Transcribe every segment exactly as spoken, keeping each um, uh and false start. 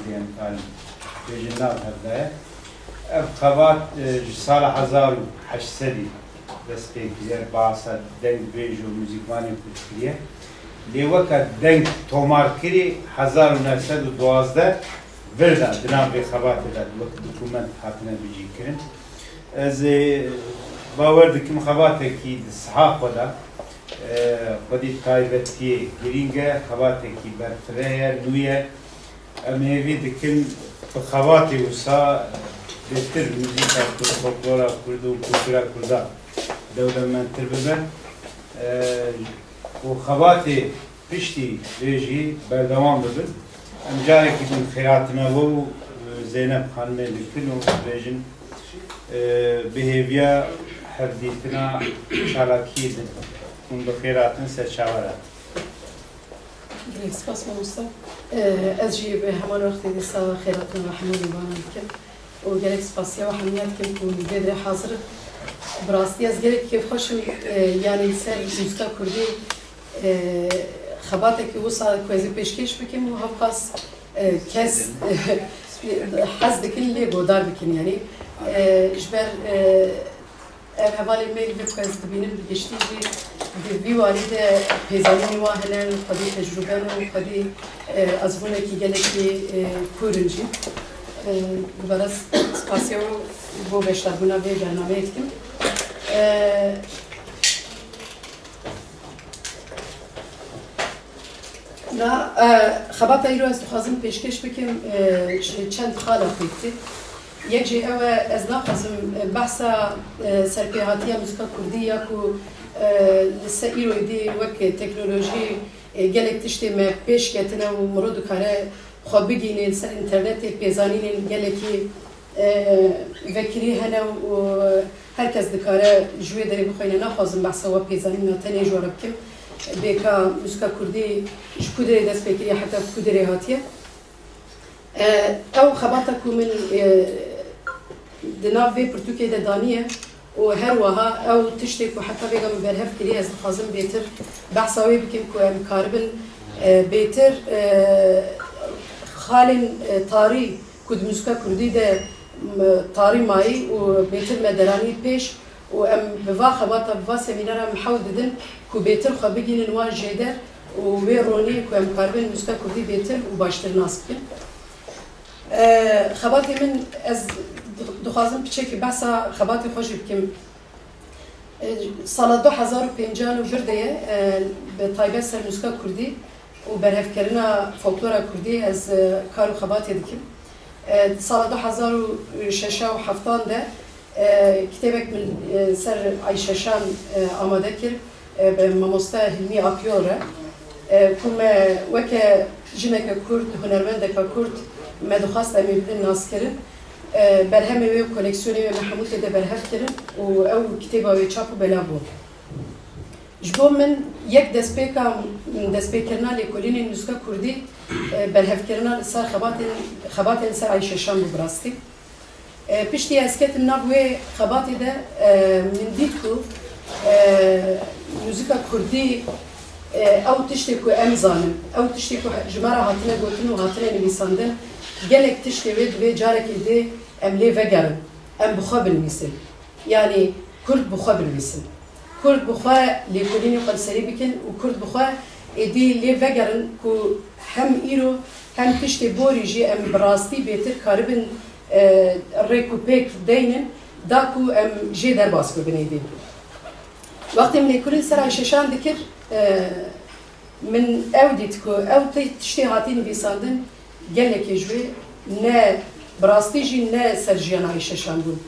Em karin bêjin nav hevdayê. Ev xebat, e, ji sala hezar û heşt sedî dest pê kiriye, bahsa dengbêj û muzîkvanê kurt kiriye. Lê weke deng tomarkirî hezar û neh sed û duwazdeh vir de di nav vê xebatê de wek dokument hatine bicîkirin. Ez, e, bawer dikim xebatekî di siha xwe de, e, xwedî taybetiyê girîng e, xebatekî berfireh e, nû ye. Em hêvî dikin bi xebatê wisa bêhtir muzîka kurd, folklora kurd û kultura kurda dewlemendtir bibe. E, û xebatê piştî vê jî berdewam bibin. Em carekî din xêratine we û, e, Zeynep xanimê dikin û dibêjin, e, bi hêviya hevdîtina çalakiyê din. Hûn bi xêr hatin, ser çavan hatin. Gelek spas mamoste. Ee, ez jî bi heman wextê dîsa xêratina we hemû mêvanan dikim û gelek spasiya we hemiya dikim ku li vê derê hazir in. Bi rastî ez gelek kêfxweş im, e, yanî li ser muzîka kurdî, e, xebatekî wisa ku ez ê pêşkêş bikim û hevqas, e, kes, e, hez dikin lê godar bikin yanî. E, ji ber, e, Ev hevalên me li vir ku ez dibînim bi giştî jî di vî warî de pêzanînê wan hene û xwedî tecrûbe ne û xwedî, e, ezmûnekî gelekî, e, kûr in jî. E, dubare spasiya wan bo beşdarbûna vê bernameyê dikim. E, Na, e, xebata îro ez dixwazim pêşkêş bikim, e, ji çend xala pêk tê. Yek jî ew e, ez naxwazim, e, behsa, e, serpêhatiya muzîka kurdî ya ku, e, li ser îro êdî wek teknolojî, e, gelek tiştê me pêş ketine û mirov dikare xwe bigihîne li ser înternetê, pêzanînên gelekî e, vekirî hene û her kes dikare ji wê derê bixwîne. Naxwazim behsa we pêzanîna tenê ji we re bikim. Bêka muzîka kurdî ji ku derê dest pê kiriye heta ku derê hatiye. E, ew xebata ku min, e, di nav vê pirtûkê de daniye û her wiha ew tiştê ku heta vêga min berhev kiriye, ez dixwazim bêtir behsa wê bikim ku em karibin, e, bêtir, e, xalên, e, tarî ku di muzîka kurdî de, m, tarî mayî û bêtir me deranî pêş û em bi va xebata, bi va semînara em hewl didin ku bêtir xwe bigihînin wan jêder û wê ronî ku em karibin muzîka kurdî bêtir û baştir nas bikin. E, xebatê min, ez di-, dixwazim piçekî behsa xebatê xwe jî bikim. E, sala du hezar û pêncan û vir de ye, e, bi taybet ser muzîka kurdî û berhevkirina folklora kurdî ez, e, kar û xebatê dikim. E, di sala du hezar û şeş û heftan de, e, kitêbek min, e, ser Ayşe Şan, e, amade kir, e, bi mamoste Hilmî Akyol re, e, ku me weke jineke kurd, hunermendeke kurd, me dixwest em ê bidin naskirin. E, berhemê wê û koleksiyonê wê me hemû tê de berhev kirin û ew kitêba wê çap û belav bû. Ji bo min yek destpêka, destpêkirina lêkolînên muzîka kurdî, e, berhevkirina li ser xebatên, xebatên ser Ayşe Şan bû bi rastî. E, piştî ez ketim nav wê xebatê de, e, min dît ku, e, muzîka kurdî, e, ew tiştê ku em zanin, ew tiştê ku ji me re hatine gotin û hatine nivîsandin, gelek tiştê wê divê carekê dê em lê vegerin, em bi xwe binivîsin. Yanî kurd bi xwe binivîsin. Kurd bi xwe lêkolînê xwe li serî bikin û kurd bi xwe êdî lê vegerin ku hem îro hem tiştê borî jî em bi rastî bêtir karibin, e, rêk û pêk deynin da ku em jê derbas bibin êdî. Wextê min lêkolîn ser Ayşe Şan dikir, e, Min ew dît ku ew tê-, tiştê hatî nivîsandin gelekê ji wê ne bi rastî jî ne ser jiyana Ayşe Şan bûn.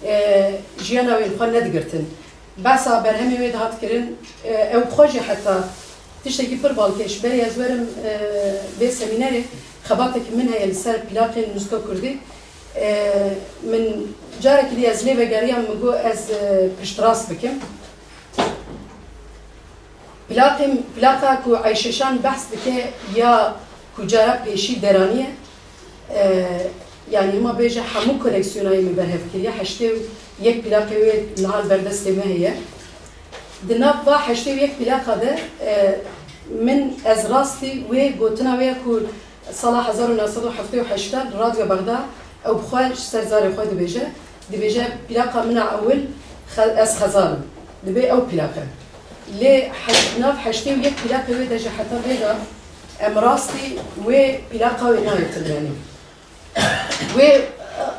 E, jiyana wê li xwe nedigirtin. Behsa berhemê wê dihat kirin, e, ew bi xwe jî heta tiştekî pir balkêş, berê ez werim, e, vê semînerê, xebatekî min heye li ser plakên muzika kurdî. E, min carekî dî ez lê vegeriyam, min got ez, e, piştrast bikim. Plaqê, plaqa ku Ayşe Şan behs dike ya ku cara pêşî deraniye, e, yanî hema bêje hemû koleksiyonayê min berhev kiriye, heştê û yek plaqê wê niha li ber destê me heye. Di nav va heştê û yek plaqa de, e, min ez rastî wê gotina wê ya ku Sala hezar û neh sed û heftê û heşt de li Radyo Bexda ew bi xwe ji ser zarê xwe dibêje. Dibêje, "Plaka min a ewil xe-, Ez Xezal im." Dibê ew plak e. Lê heş-, nav heştê û yek plakê wê de jî heta vê de em rastî wê plaka wê nayê tilmenê. Wê, e,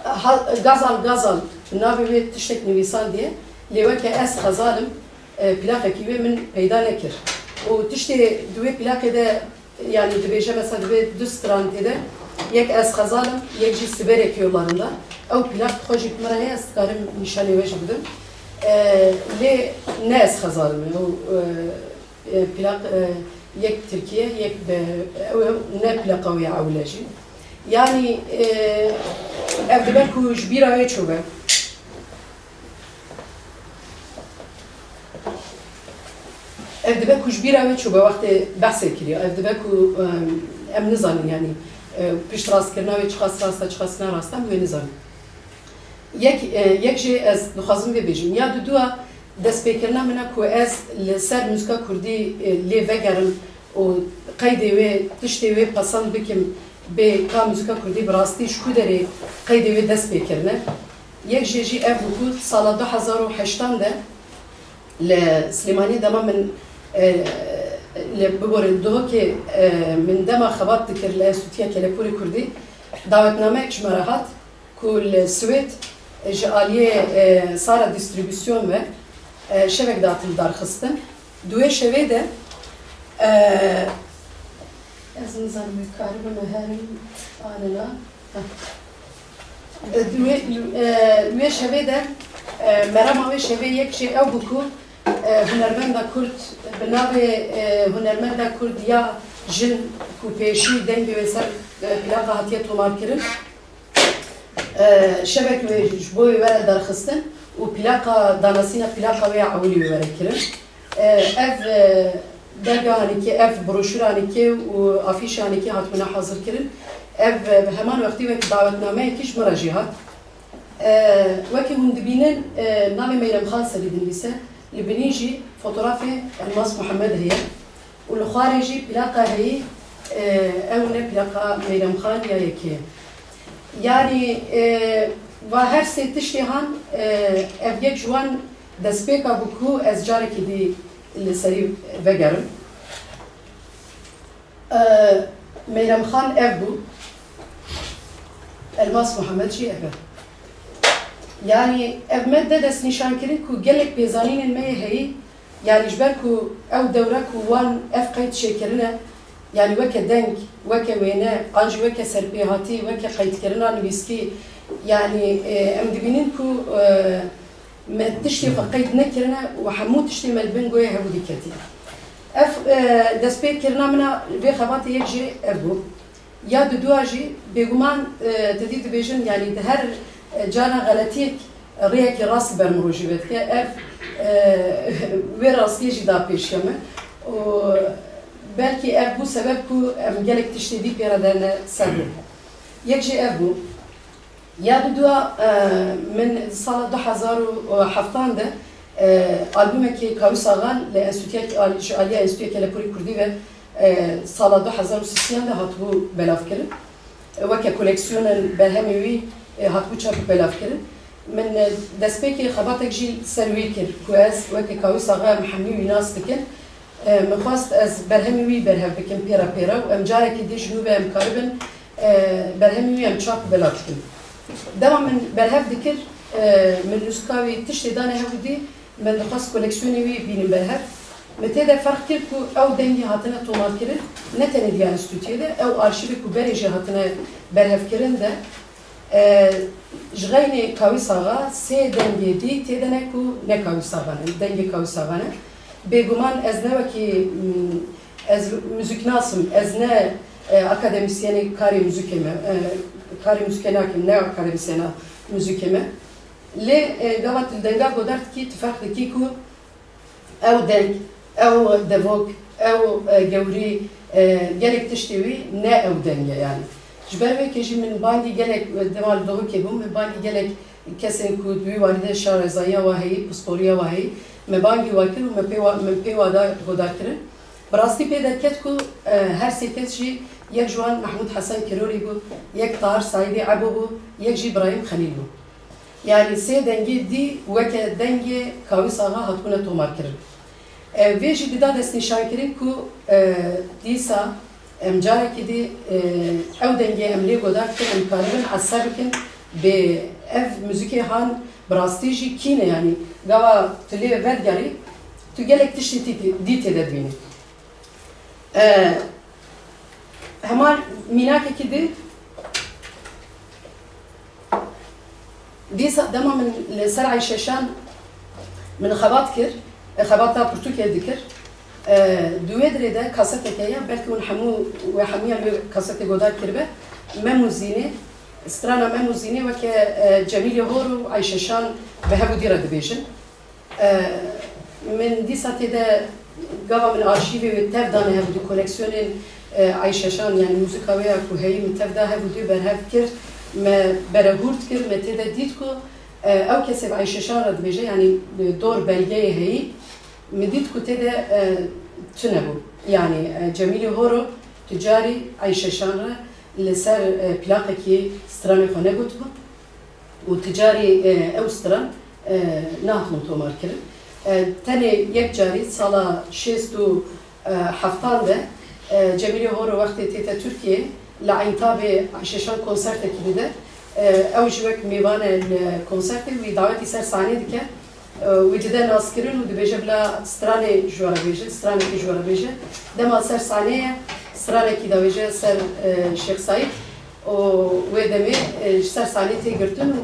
ha-, Gazal Gazal bi navê wê tiştek nivîsandiye, lê weke Ez Xezal im, e, plakekî wê min peyda nekir. Û tiştê di wê plakê de, yanî dibêje, mesela divê du stran tê de, yek Ez Xezal im, yek jî Siverek yollarında. Ew plak xwe jî bi min re heye, ez dikarim nîşanê we jî bidim. E, lê ne Ez Xezal im, ew, e, e, plak, e, yek Tirkiye, yek be, ew, ew ne plaka wê ya ewil e jî. Yanî, e, ev dibe ku ji bîra wê çûbe. Ev dibe ku ji bîra wê çûbe wextê behsê kiriye. Ev dibe ku, e, em nizanin, yanî, e, piştrastkirina wê çiqas rast e, çiqas ne rast e, em wê nizanin. Yek, e, yek jê ez dixwazim vê bêjim. Ya dudua destpêkirina min e ku ez li ser muzika kurdî, e, lê vegerim û qeydê wê, tiştê wê pesend bikim, bê ka muzika kurdî bi rastî ji ku derê qeydê wê dest pê kirine. Yek jê jî ev bû ku sala du hezar û heştan de li Silêmaniyê dema min, e, li, biborin, Duhokê, e, min dema xebat dikir li Enstîtuya Kelepûrê Kurdî, dawetnameyek ji me re hat. Ku li Swêd ji aliyê, e, Sara Distribusyon ve, e, şevek dihatin darxistin. Di wê şevê de, e, ez nizanim wê karibime herim an na. Heh. E, di wê, e, wê şevê de, e, merama wê şevê yek jê ew bû ku, e, hunermenda Kurd bi navê, e, hunermenda Kurd ya jin ku pêşî dengê wê ser, e, plaka hatiye tomarkirin. E, şevek wê ji bo wê were derxistin û plaka, danasîna plaka wê ya ewilî wê were kirin. E, ev, e, dergahanekî, ev broşûranekî û afîşanekî hatibûne hazirkirin. Ev, e, bi heman wextî wek dawetnameyekî ji min re jî hat. E, wekî hûn dibînin, e, navê Meyrem Xan serî dinivîse, li binî jî fotografê Elmas Muhammed heye. Û li xwarê jî plaka heyî, e, ew ne plaka Meyrem Xan ya yekê ye. Yanî, e, va her sê tiştê han, e, ev yek ji wan destpêka bû ku ez carekî dî li serî vegerim. E, Meyrem Xan ev bû. Elmas Muhammed jî ev e. Yanî ev me de destnîşankirin ku gelek pêzanînên me yê heyî, yanî ji ber ku ew dewre ku wan ev qeyd çêkirine, yanî weke deng, weke wêne, an jî weke serpêhatî, weke qeydkirina nivîskî, yanî, e, em dibînin ku, e, me tiştê xwe qeyd nekirine û hemû tiştê me li bin goyê hevû diketî. Ev, e, destpêkirina min a vê xebatê yek jê ev bû. Ya dudua jî, bêguman, e, te dî dibêjin, yanî di her, e, cara xeletiyek rêyekî rast li ber mirojî vedike. Ev, e, wê rastiyê jî da pêşiya min. Û belkî ev bû sebeb ku em gelek tiştê dî pê re derine ser rû. Yek jî ev bû. Ya dudua, e, min di sala du hezar û heftan de, e, albûmekî Kawis Axan li Enstîtuya, ji aliya Enstîtuya Kelepûrê Kurdî ve, e, sala du hezar û sisiyan de hatibû belavkirin. E, weke koleksiyonên berhemê wî, e, hatibû çap û belavkirin. Min, e, destpêkê xebatek jî ser wî kir ku ez weke Kawis Axa em hemî wî nas dikin. E, min xwest ez berhemê wî berhev bikim pê re pê re û em carekî dî ji nû ve em karibin, e, berhemê wî em çap û belav bikin. Dema min berhev dikir, e, min nûska wî tiştê dane hev û dî, min dixwest koleksiyonê wî bînim berhev. Min tê de ferq kir ku ew dengê hatine tomarkirin, ne tenê diya enstîtuyê de, ew arşîvê ku berê jê hatine berhevkirin de, E, ji xeynê Kawîs Axa sê dengê dî tê de ne ku ne Kawîs Axa ne, dengê Kawîs Axa ne. Bêguman ez ne wekî, mm, ez muzîknas im, ez ne, e, akademîsyenê karê muzîkê me, e, karê muzîkê nakim, ne akademîsyena muzîkê me. Lê, e, gava tu li denga godar dikî, tu ferq dikî ku Ew deng, ew devok, ew, e, gewrî, e, gelek tiştê wî ne ew deng e yanî. Ji ber wê ke jî min bangî gelek, e, dema li Duhokê bûm, min bangî gelek kesên ku di wî warî de şarezayiya wa heyî, pisporiya wa heyî, me bangî wa kir û me pê wa, min pê wa da godarkirin. Bi rastî pê derket ku, e, her sê kes jî, yek ji wan Mehmûd Hesen Kirorî bû, yek Tahir Saîdê Ebo bû, yek jî Birahîm Xelîl bû. Yanî sê dengê dî weke dengê Kawîs Axa hatibûne tomarkirin. E, vê jî dida destnîşankirin ku, e, dîsa em carekî dî, e, ew dengê em lê godar dikin, em karibin ese bikin, bê ev muzîkê han bi rastî jî kî ne, yanî gava tu lê vedigerî, tu gelek tiştî tî-, dî tê de dibînî. E, hema mînakekî dî, dîsa dema min li ser Ayşe Şan min xebat kir, e, xebata pirtûkê dikir. E, di wê dirê de kaseteke ye, belkî hûn hemû, we hemiyan wê kasetê godar kiribe. Mem û Zînê, strana Mem û Zînê weke, e, Cemîlê Hor û Ayşe Şan bi hev û dî re dibêjin. E, min dîsa tê de gava min arşîvê wê tev dane hev û dî koleksiyonên, e, Ayşe Şan, yanî muzîka wê ya ku heyî min tev da hev û dî berhev kir, me berehûrt kir, me tê de dît ku, e, ew kesê bi Ayşe Şan re dibêje, yanî, e, dor belgeyê heyî, min dît ku tê de, e, tune bû. Yanî, e, Cemîlê Horo tu carî Ayşe Şan re li ser, e, plaqekî stranê xwe negotibû. Û ti carî, e, ew stran, e, nehatibûn tomarkirin. E, tenê yek carî sala şêst û heftan de, e, Cemîlê Horo wextê tête Tirkiyeyê, li Eyntabê Ayşe Şan konsertekî dide. E, ew jî wek mêvan e li konsertê, wî dawetî ser sahnê dike. E, wî dide naskirin û dibêje bila stranê ji we re bêje, stranekî ji we re bêje. Dema ser sahnê ye, stranekî davêje ser, e, Şêx Saîd. û wê demê, e, ji ser sahnê tê girtin û,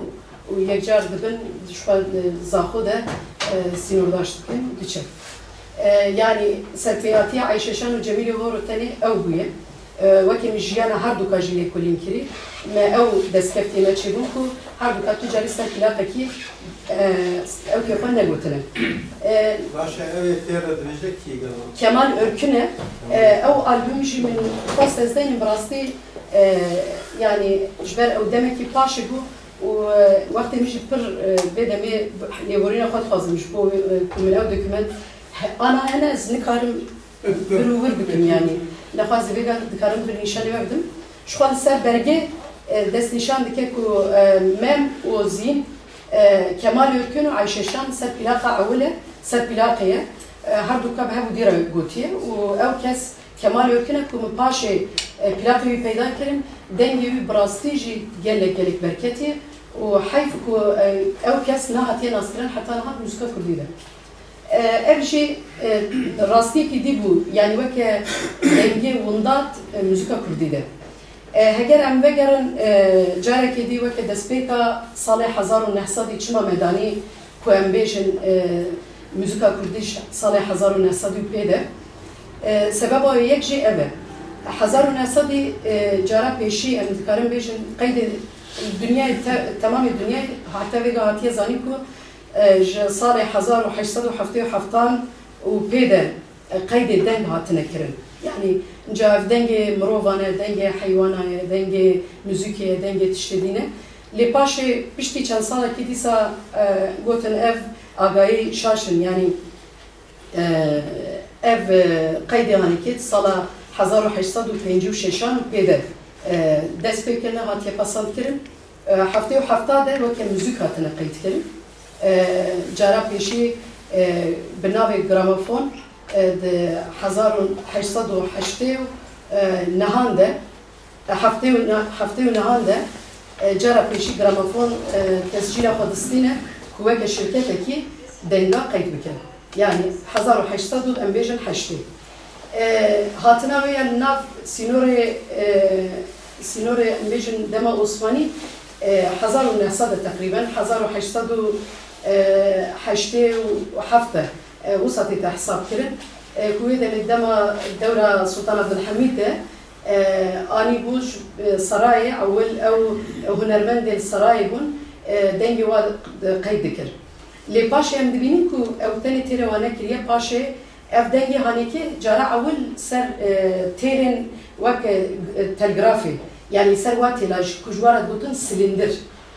û yekcar dibin, ji xwe, e, zaxo de, e, sînordaş dikin û diçin. E, yanî serpêhatiya Ayşe Şan û Cemîlê Horo tenê ew bûye. E, weke min jiyana herduka jî lêkolîn kirî, me ew destkeftiyê me çêbûn ku herduka tu carî ser plaqekî, e, ewkê xwe negotine. E, Baş e, ew ê tê re dibêje kî gelo? Kemal Örkün e. E, ew albûm jî min xwest ez deynim, bi rastî E, yanî ji ber ew demekî paşê bû û, e, wextê min jî pir, e, vê demê lêborîna xwe dixwazim ji bo, e, ku min ew dokument he-, ana hene ez nikarim vir û wir bikim yanî. Nexwazî vêga dikarim vir nîşanê we bidim. Ji xwe li ser bergê, e, destnîşan dike ku, e, Mem û Zîn, e, Kemal Örkün û Ayşe Şan ser plaqa ewil e, ser plaqê ye. E, herduka bi hev û dî re gotiye û ew kes Kemal Örkün e ku min paşê, e, plaqê wî peyda kirin, dengê wî bi rastî jî gelek gelek berketî û heyf ku, e, ew kes nehatiye naskirin heta niha di muzîka kurdî de. E, ev jî, e, rastiyekî dî bû, yanî weke dengê windat, e, muzîka kurdî de. E, heger em vegerin, e, carekê dî weke destpêka salê hezar û neh sedî çima me danî ku em bêjin, e, muzîka kurdî ji salê hezar û neh sed û pê de. E, sebeba wê yek jî ev e. Hezar û neh sedî, e, cara pêşî em dikarin bêjin qeydê dinyayê te-, temamê dinyayê hate vêga hatiye zanîn ku, e, ji salê hezar û heşt sed û heftê û heftan û pê de, e, qeydê deng hatine kirin. Yanî, inca ev dengê mirovan e, dengê heywana ye, dengê muzîkê ye, dengê tiştê dî ne. Lê paşê piştî çend salekî dîsa, e, gotin ev agahî şaş in, yanî, e, ev, e, qeydê hanî kê di sala hezar û heşt sed û pêncî û şeşan û pê de, e, dest pê kirine, hatiye pesend kirin. E, heftê û hefta de weke muzîk hatine qeydkirin. E, cara pêşî, e, bi navê gramofon, e, di hezar û heşt sed û heştê û nehan de, e, heftê û ne-, heftê û nehan de, e, cara pêşî gramofon, e, tescîla xwe distîne ku weke şirketekî denga qeyd bike. Yanî hezar û heşt sed û em bêjin heştê. E, hatina wê ya li nav sînorê, e, sînorê em bêjin dema Osmanî, e, hezar û neh sed e teqrîben, hezar û heşt sed û heştê û heft e, e, wisa tête hesab kirin. E, ku wê demê dema dewra Sultan Abdulhamîd de, e, anî bû ji, e, Serayê, ewil ew hunermendên Serayê bûn, e, dengê wa qeyd dikir. Lê paşê em dibînin ku ew tenê têrê wa nekiriye, paşê ev dengê hanekê cara ewil ser, e, têrên wek, e, telgrafê, yanî ser wa têlaj ku ji wa re digotin silîndir,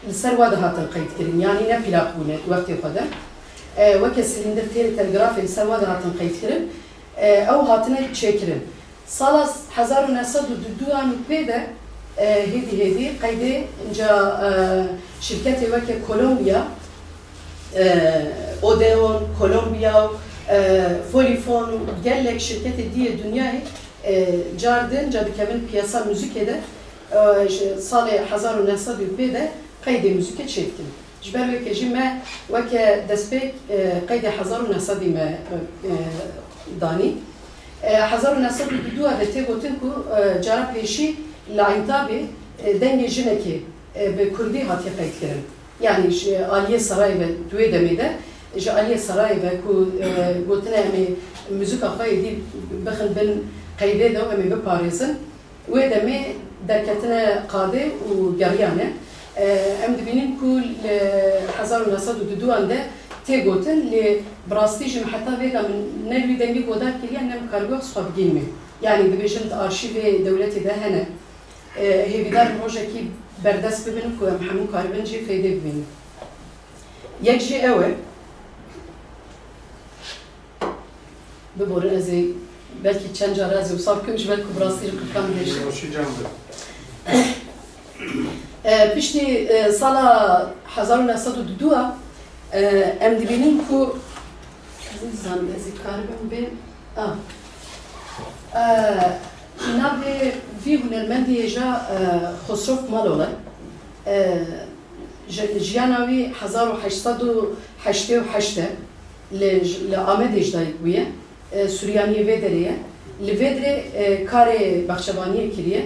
li ser wa dihatin qeydkirin, yanî ne plak bûne wextê xwe de. E, weke silîndir têrê telgrafê li ser wa dihatin qeydkirin. E, ew hatine çêkirin. Sala hezar û neh sed û duduyan û pê de, e, hêdî hêdî qeydê inca, e, şirketê weke Kolombiya, e, Odeon, Kolombiya, e, Folifon û gelek şirketê dî yê dinyayê, e, car din ca dikevin piyasa muzîkê de, e, ji salê hezar û neh sed û pê de qeydê muzîkê çêdikin. Ji ber wê ke jî me weke destpêk, e, qeydê hezar û neh sedî me, e, danî. E, hezar û neh sed û duduya de tê gotin ku, e, cara pêşî li Entabê, e, dengê jinekê, e, bi kurdî hatiye qeydkirin. Yanî ji aliyê serayê ve, di wê demê de, ji aliyê serayê ve ku, e, gotine em ê muzîka xwe êdî bixin bin qeydê de û em ê biparêzin. Wê demê derketine qadê û geriyane. E, em dibînin ku li hezar û neh sed û duduyan de tê gotin, lê bi rastî jî min heta vêga min ne li wî dengî godar kiriye, ne min karibû ez xwe bigihînimê. Yanî dibêjin di arşîvê dewletê de hene. E, hêvîdar im rojekî berdest bibin ku em hemû karibin jî feydê bibînin. Yek jî ew e. Biborin, ez ê belkî çend cara ez ê wisa bikim, ji ber ku bi rastî li qirkan bêjim. Nêweşî can be. E, piştî, e, sala hezar û neh sed û duduya, e, em dibînin ku, ez nizanim, ez ê karibim bê, a, e, navê vî hunermendî hêja, e, Xosrof Malol e. E, Ji-, jiyana wî hezar û heşt sed û heştê û heşt e, li, li Amedê ji dayik bûye, e, Suryaniyê vê derê ye. Li vê derê, e, karê baxçevaniyê kiriye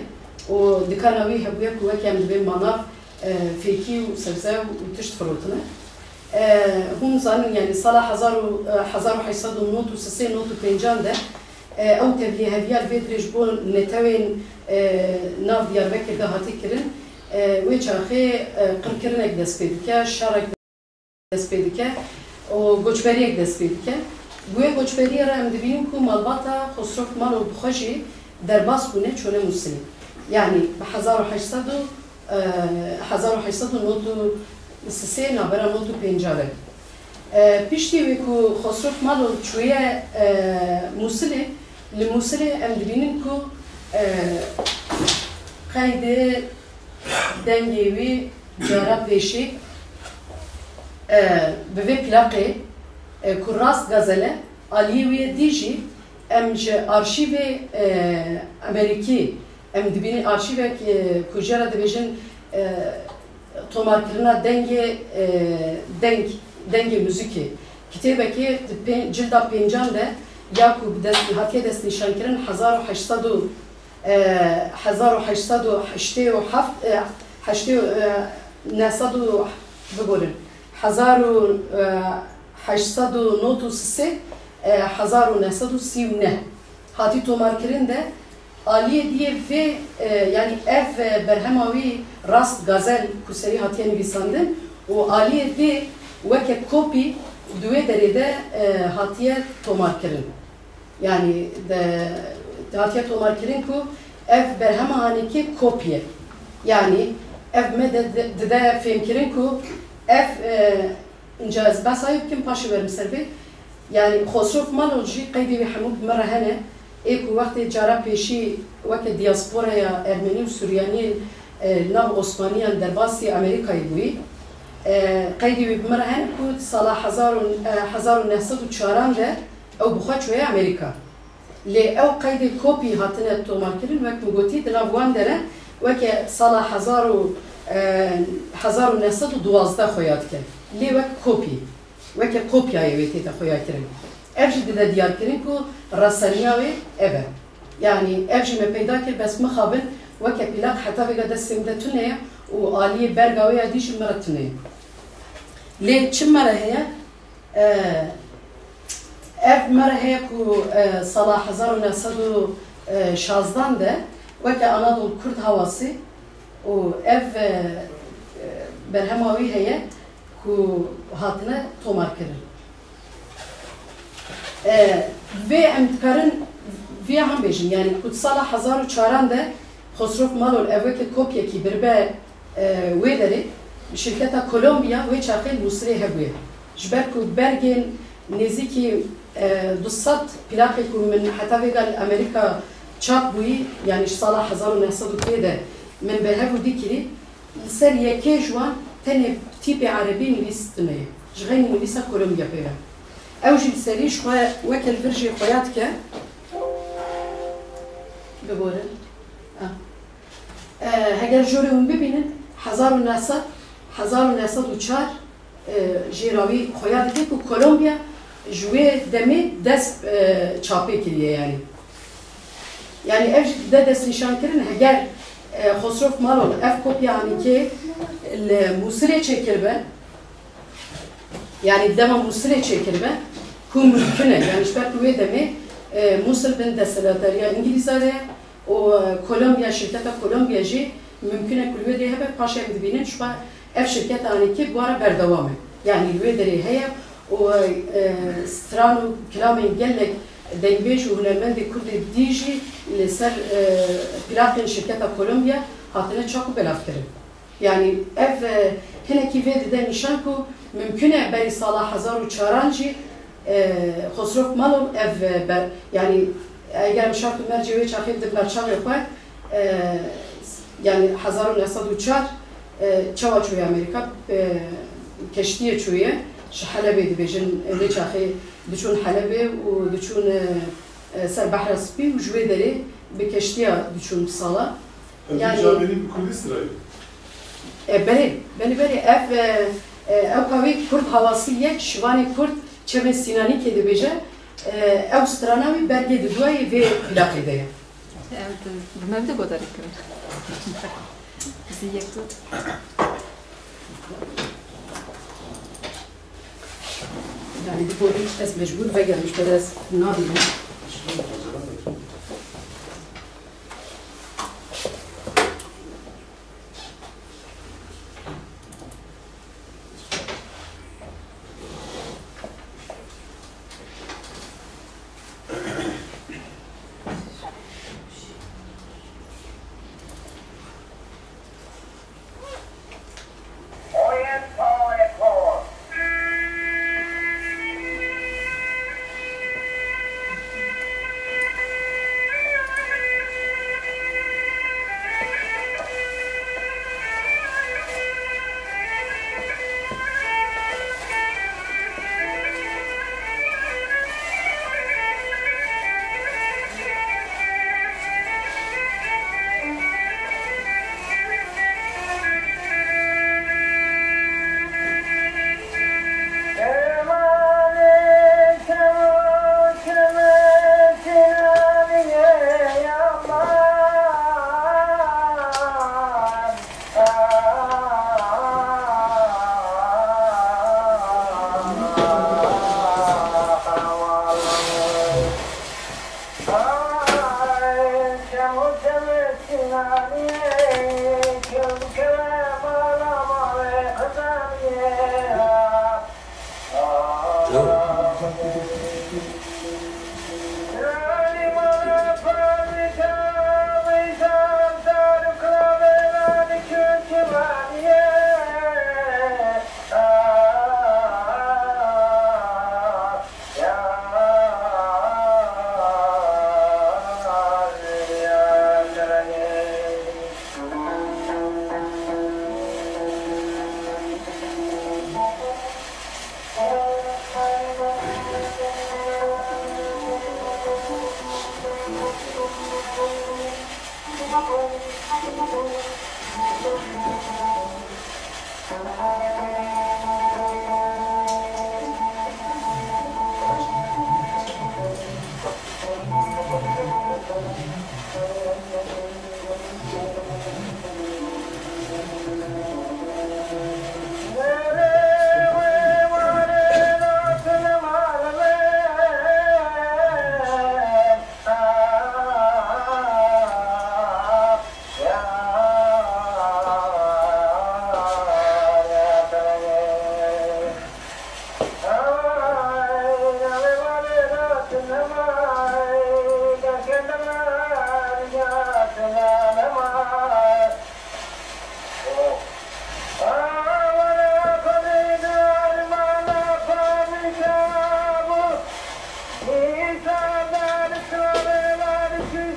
û dikana wî hebûye ku weke em dibên manav, e, fêkî û sebze û tişt firotine. E, hûn zanin, yanî sala hezar û, e, hezar û heşt sed û nod û sisê nod û pêncan de, e, ew tevlîheviya li vê derê ji bo netewên, e, nav Diyarbekir de hatî kirin. E, wê çaxê, e, qirkirinek dest pê dike, şerek dest pê dike û goçberiyek dest pê dike. Bi wê goçberiyê re em dibînin ku malbata Xosrof Malol bi xwe jî derbas bûne çûne Mûsilê. Yanî bi hezar û heşt sed û, e, hezar û heşt sed û nod û sisê navbera nod û pênca ve. E, piştî wê ku Xosrof Malol çûye, e, Mûsilê, li Mûsilê em dibînin ku, e, qeydê dengê wî cara pêşî, e, bi vê plaqê, e, ku rast gazel e, aliyê wî yê dî jî em ji arşîvê, e, Amerîkî, em dibînin arşîvek, e, ku jê re dibêjin, e, tomarkirina dengê, e, deng, dengê muzîkê. Kitêbekê di pê-, cilda pêncan de ya ku bi dest, hatiye destnîşankirin hezar û heşt sed û e, hezar û heşt sed û heştê û heft, e, heştê, e, neh sed û, biborin, hezar û, e, heşt sed û nod û sisê, e, hezar û neh sed û sî û neh hatî tomarkirin de aliyê diyê vê, e, yanî ev, e, berhema wî rast gazel ku serî hatiye nivîsandin û aliyê vê weke kopî di wê derê de, e, hatiye tomarkirin. Yanî de, de hatiye tomarkirin ku ev berhema hanekê kopî ye. Yanî ev me de, de, dide fêmkirin ku ev, e, inca ez behsa wê bikim, paşê werim ser vê. Yanî Xosrof Malol jî qeydê wî hemû bi min re hene. Ê ku wextê cara pêşî weke diasporaya Ermenî û Suryaniyên, e, nav Osmaniyan derbasî Amerîkayê bûyî. E, qeydê wî bi min re hene ku di sala hezar û, e, hezar û neh sed û çaran de ew bi xwe çûye Amerîka. Lê ew qeydê kopî hatine tomarkirin, wek min gotî, di nav wan de ne, weke sala hezar û, e, hezar û neh sed û duwazdeh xuya dike. Lê wek kopî, weke kopyayê wê tête xuya kirin. Ev jî dide diyarkirin ku reseniya wê ev e. Yanî ev jî me peyda kir, bes mixabin weke plak heta vêga destê min de tune ye û aliyê berga wê ya dî jî min re tune ye. Lê çi me re heye? E, ev me re heye ku, e, sala hezar û neh sed û şazdan de weke Anadolu Kurd Havası û ev, e, e, berhema wî heye ku hatine tomarkirin. E, vê em dikarin vê hem bêjin, yanî ku di sala hezar û çaran de Xosrof Malol ev weke kopyekî biribe, e, wê derê, şirketa Kolombiya wê çaxê li Mûsilê hebûye. Ji ber ku bergên nêzîkî E, du sed plakê ku min heta vêga li Amerîka çap bûyî, yanî ji sala hezar û neh sed û pêncî de min berhev û dî kirî, li ser yekê ji wan tenê tîpê erebî nivîs tune ye. Ji xeynî nivîsa Kolombiya pê ve. Ew jî li serî ji xwe weke li vir jê xuya dike. Biborin. Ah. E, heger jorê hûn bibînin, hezar û neh sed, hezar û neh sed û çar, e, jê re wî xuya dike ku Kolombiya ji wê demê dest, e, çapê kiriye, yanî. Yanî ev jî dide destnîşankirin, heger, e, Xosrof Malol ev kopya anîkê li Mûsilê çêkiribe, yanî dema Mûsilê çêkiribe, ku mumkin e, yanî ji ber ku wê demê, e, Mûsil bin desthilatdariya Îngilîza de ye, û, e, Kolombiya, şirketa Kolombiya jî mumkin e ku li wê derê hebe, paşê em dibînin, ji xwe ev şirketa anîkê bi wa re berdewam e. Yanî li wê derê heye û, e, stran û kilamên gelek dengbêj û hunermendê Kurdê dî jî li ser, e, plakên şirketa Kolombiya hatine çap û belavkirin. Yanî ev, e, hinekî vê dide nîşan ku mumkin e berî sala hezar û çaran jî, e, Xosrof Malol ev, e, ber-, yanî eger em şert û mercê wê çaxê bidin ber çavê xwe, e, yanî hezar û neh sed û çar, e, çawa çûye Amerîka, e, keştiyê çûye, ji Helebê dibêjin, e, wê çaxê diçûn Helebê û diçûn, e, e, ser Behra Spî û ji wê derê bi keştiya diçûn sala. Ev Yanî- cavêrî bi kurdî sirayî. E, belê, belê, belê. Ev, e, e, ew ka wê kurd hawasî ye, şivanê kurd çemê Sînanîkê dibêje, e, ew strana wî bergê di duayê vê plakê de ye. Ew di, bi me bide godarîkirin. Zî yek du. Yanî, di gorî ez mecbûr vegerim, ji ber ez nabînim.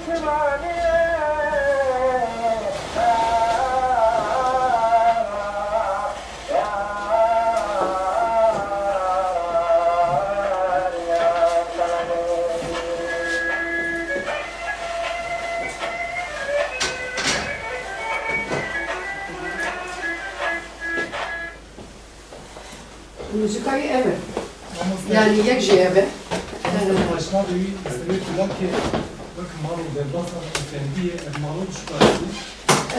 Muzîka wî ev e. Mamoste. Yanî yek jî ev e. Mamoste, başna de wî, wî plakê wek Malo, derbasa efendiyê, ev Malo çi karî?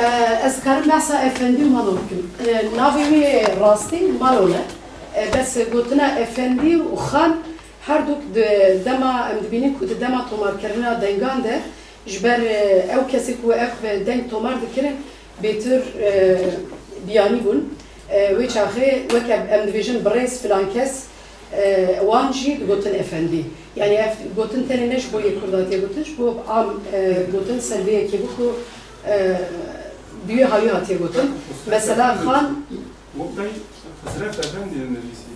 E, ez karim behsa efendî û Malo bikim. E, navê wî rastî Malo ne. E, bes gotina efendî û xan her du di dema, em dibînin ku di dema tomarkirina dengan de ji ber, e, ew kesê ku ev deng tomar dikirin, bêtir, e, biyanî bûn. E, wê çaxê weke em dibêjin birêz filan kes, e, wan jî digotin efendî. Yanî ev gotin tenê ne ji bo yê Kurd hatiye gotin, ji bo am, e, gotin ser vê yekê bû ku, e, bi wê hawî hatiye gotin. Mesela xan. Wek Xusref Efendî dinivîsî.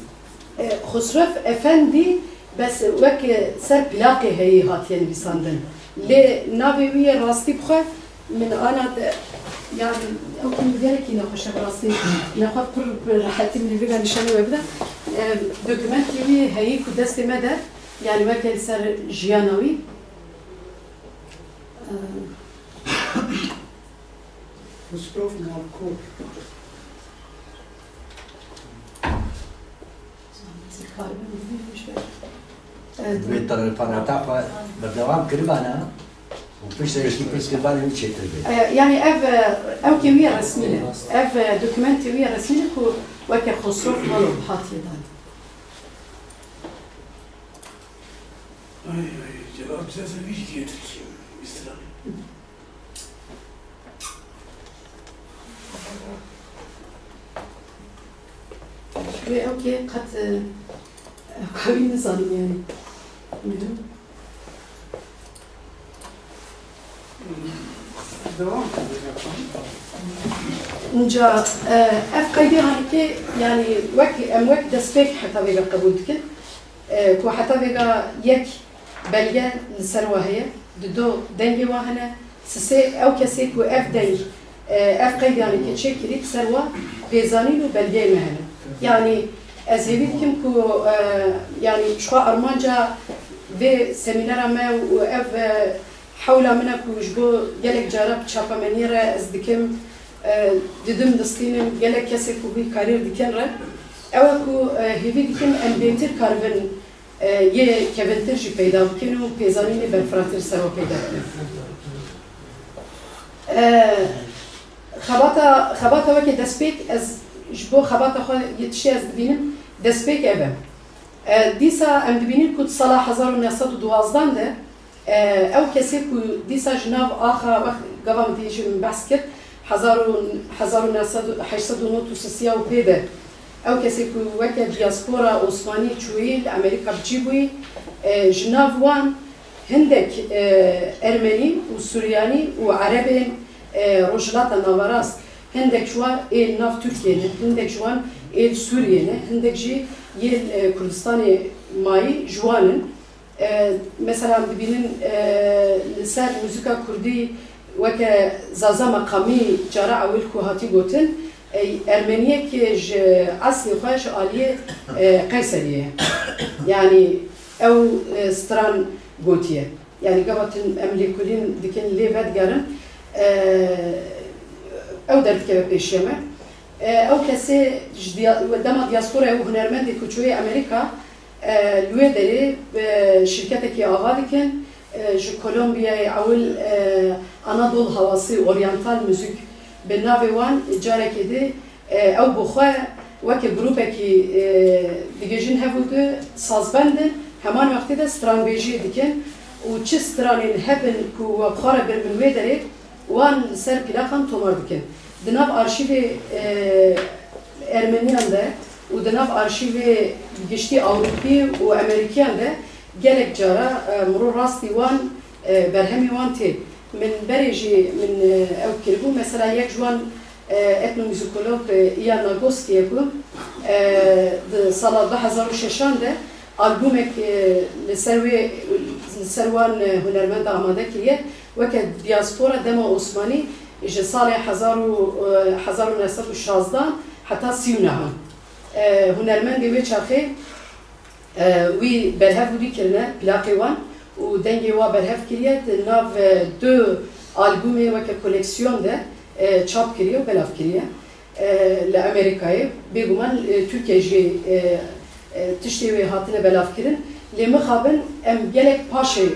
E, Xusref Efendî, bes wek ser plaqê heyî hatiye nivîsandin. Lê navê wî yê rastî bi xwe min ana de, yanî ew kî gelekî nexweş e bi rastî. Nexwe pir bi rehetî min ê vêga nîşanî we bide. E, dokumentê wî heyî ku destê me de, yanî weke li ser jiyana wî. E, Xusref Malkor. Divê telefonata xwe berdewam kiribana û piştre jî pirs kiribana wî çêtir bê. E, yanî ev, e, ew kê wî ye resmî ne. Ev, e, dokumentê wî ye resmî ne ku weke Xosrof Malov hatiye dan. Ay, ay, cevap bize sen hiç diye Türkiye. İsrail. Wê ew kê qet, e, ew kawî nizanim yani. Bilmiyorum. Devam edeceğim. Înca, e, ev qeydê hanîkê, yani wek, em wek destpêk heta vêga qebûl dikin. E, ku heta vêga yek belge li ser wa heye, di do dengê wa hene, sisê ew kesê ku ev deng, e, ev qeydanê ke çêkirî, li ser wa pêzanîn û belgeyê me hene. Yanî ez hêvî dikim ku, e, yanî ji xwe armanca vê semînera me û ev, e, hewla min e ku ji bo gelek cara bi çapemeniyê re ez dikim, e, didim distînim, gelek kesê ku vî karî dikin re, ew e ku, e, hêvî dikim em bêtir karibin e, yê kevintir jî peyda bikin û pêzanînê berfirehtir ser we peyda bikin. E, xebata, xebata weke destpêk, ez ji bo xebata xwe yê tiştê ez dibînim, destpêk ev e. E, dîsa em dibînin ku di sala hezar û neh sed û duwazdan de, E, ew kesê ku dîsa ji nav axa, wext gava min tê jî min behs kir, hezar û, hezar û neh sed û heşt sed û nod û sisiya û pê de, ew kesê ku weke diaspora Osmanî çûyî, li Amerîka bi cî bûyî, e, ji nav wan hindek, e, Ermenî û Suryanî û Erebên, e, Rojhilata Naverast, hindek ji wan ê li nav Tirkiyê ne, hindek ji wan ê li Sûriyê ne, hindek jî yê, e, Kurdistanê mayî ji wan in. E, mesela, em dibînin, e, li ser muzîka kurdî weke Zaza Meqamî cara ewil ku hatî gotin, e, ermeniyek ji eslê xwe ji aliyê, e, Qeyseriyê ye. Yanî ew, e, stran gotiye. Yanî gava tim em lêkolîn dikin lê vedigerin, e, ew derdikeve pêşiya me. E, ew kesê ji dia-, dema diasporaya û hunermendê ku çûye Amerîka, E, li wê derê, e, şirketekî ava dikin, e, ji Kolombiyayê ewil, e, Anadolu Havası Oriental Müzik bi navê wan carekê di, e, ew bi xwe weke grûpekî, e, digihîjin hev û di sazbend in, heman wextê de stranbêjiyê dikin û çi stranên hebin ku we bi xwe re giribin wê derê, wan li ser plaqan tomar dikin. Di nav arşîvê, e, Ermeniyan de û di nav arşîvê giştî Ewropî û Amerîkiyan de gelek cara, e, mirov rastî wan, e, berhemê wan tê. Min berê jî min, e, ew kiribû. Mesela yek ji wan, e, etnomuzîkolog, e, Ian Nagoski ye ku, e, di sala du hezar û şeşan de albûmek, e, li ser wê, ser wan, e, hunermend amade kiriye. Weke diaspora dema Osmanî ji salê hezar û, e, hezar û neh sed û şazdehan heta sî û nehan, e, hunermendê wê çaxê, e, wî berhev wî kirine, plaqê wan û dengê wa berhev kiriye, di nav, e, du albûmê weke koleksiyon de, e, çap kiriye û belav kiriye. E, li Amerîkayê, bêguman, e, Tirkiye jî, e, e, tiştê wê hatine belavkirin. Lê mixabin em gelek paşê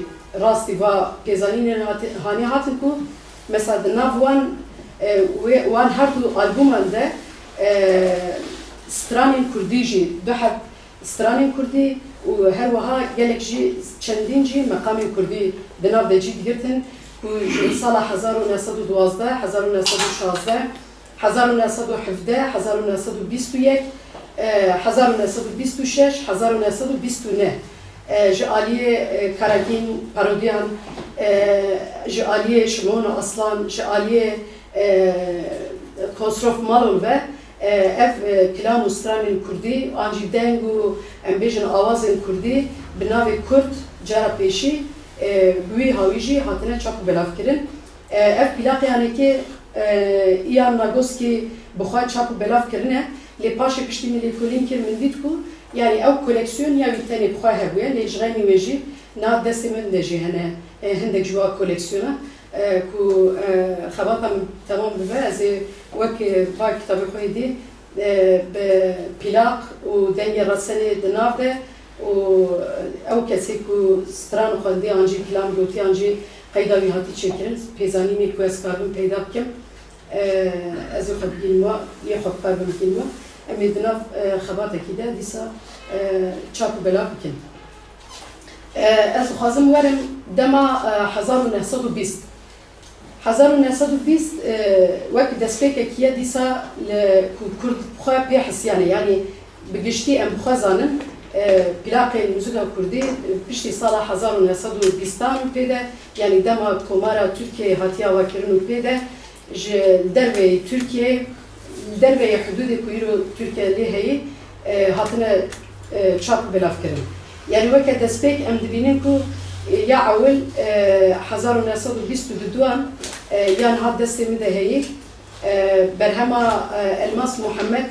rastî va pêzanînên hati-, hanê hatin ku, mesela, di nav wan, e, wê, wan her du albûman de, e, stranên kurdî jî, du heb stranên kurdî û her wiha gelek jî, çendîn jî meqamên kurdî di nav de cî digirtin ku ji sala hezar û neh sed û duwazdeh, hezar û neh sed û şazdeh, hezar û neh sed û hevdeh, hezar û neh sed û bîst û yek, e, hezar û neh sed û bîst û şeş, hezar û neh sed û bîst û neh, e, ji aliyê, e, Karagîn Parodiyan, e, ji aliyê Şimon Aslan, ji aliyê, e, Kosrof Malol ve, e, ev, e, kilam û stranên kurdî, an jî deng û, em bêjin, awazên kurdî bi navê Kurd cara pêşî, e, bi wî hawî jî hatine çap û belavkirin. E, ev plaqê hanekê, e, Ian Nagoski bi xwe çap û belav kirine, lê paşê piştî min lêkolîn kir, min dît ku, yanî, ew koleksiyon ya wî tenê bi xwe hebûye, lê ji xeynî wê jî niha destê min de jî hene, e, hindek ji wa koleksiyona, e, ku, e, xebata min temam bibe, ez ê wek, e, va kitabê xwe yê dî, e, bi plaq û dengê resenê di nav de û ew kesê ku stran xwendî an jî kilam gotî an jî qeyda wî hatî çêkirin, pêzanînê ku ez karibim peyda bikim, e, ez ê xwe bigînim we, yê xwe bi xwe re bigînim we. Em ê di nav, e, xebatekî de dîsa, e, çap û belav bikin. E, ez dixwazim werim dema, e, hezar û neh sed û bîst. Hezar û neh sed û bîst, e, wek destpêkekî ye dîsa li ku Kurd bi xwe pê hisiyane, yanî bi giştî em bi xwe zanin, e, plaqên muzika kurdî, e, piştî sala hezar û neh sed û bîstan û pê de, yanî dema Komara Tirkiyeyê hatiye avakirin û pê de, ji derveyî Tirkiyeyê, li derveyî hudûdê ku îro Tirkiye lê heyî, e, hatine, e, çap û belav kirin. Yanî weke destpêk em dibînin ku, e, ya ewil, e, hezar û neh sed û bîst û duduan, e, ya niha destê min de heyî, e, berhema, e, Elmas Muhammed,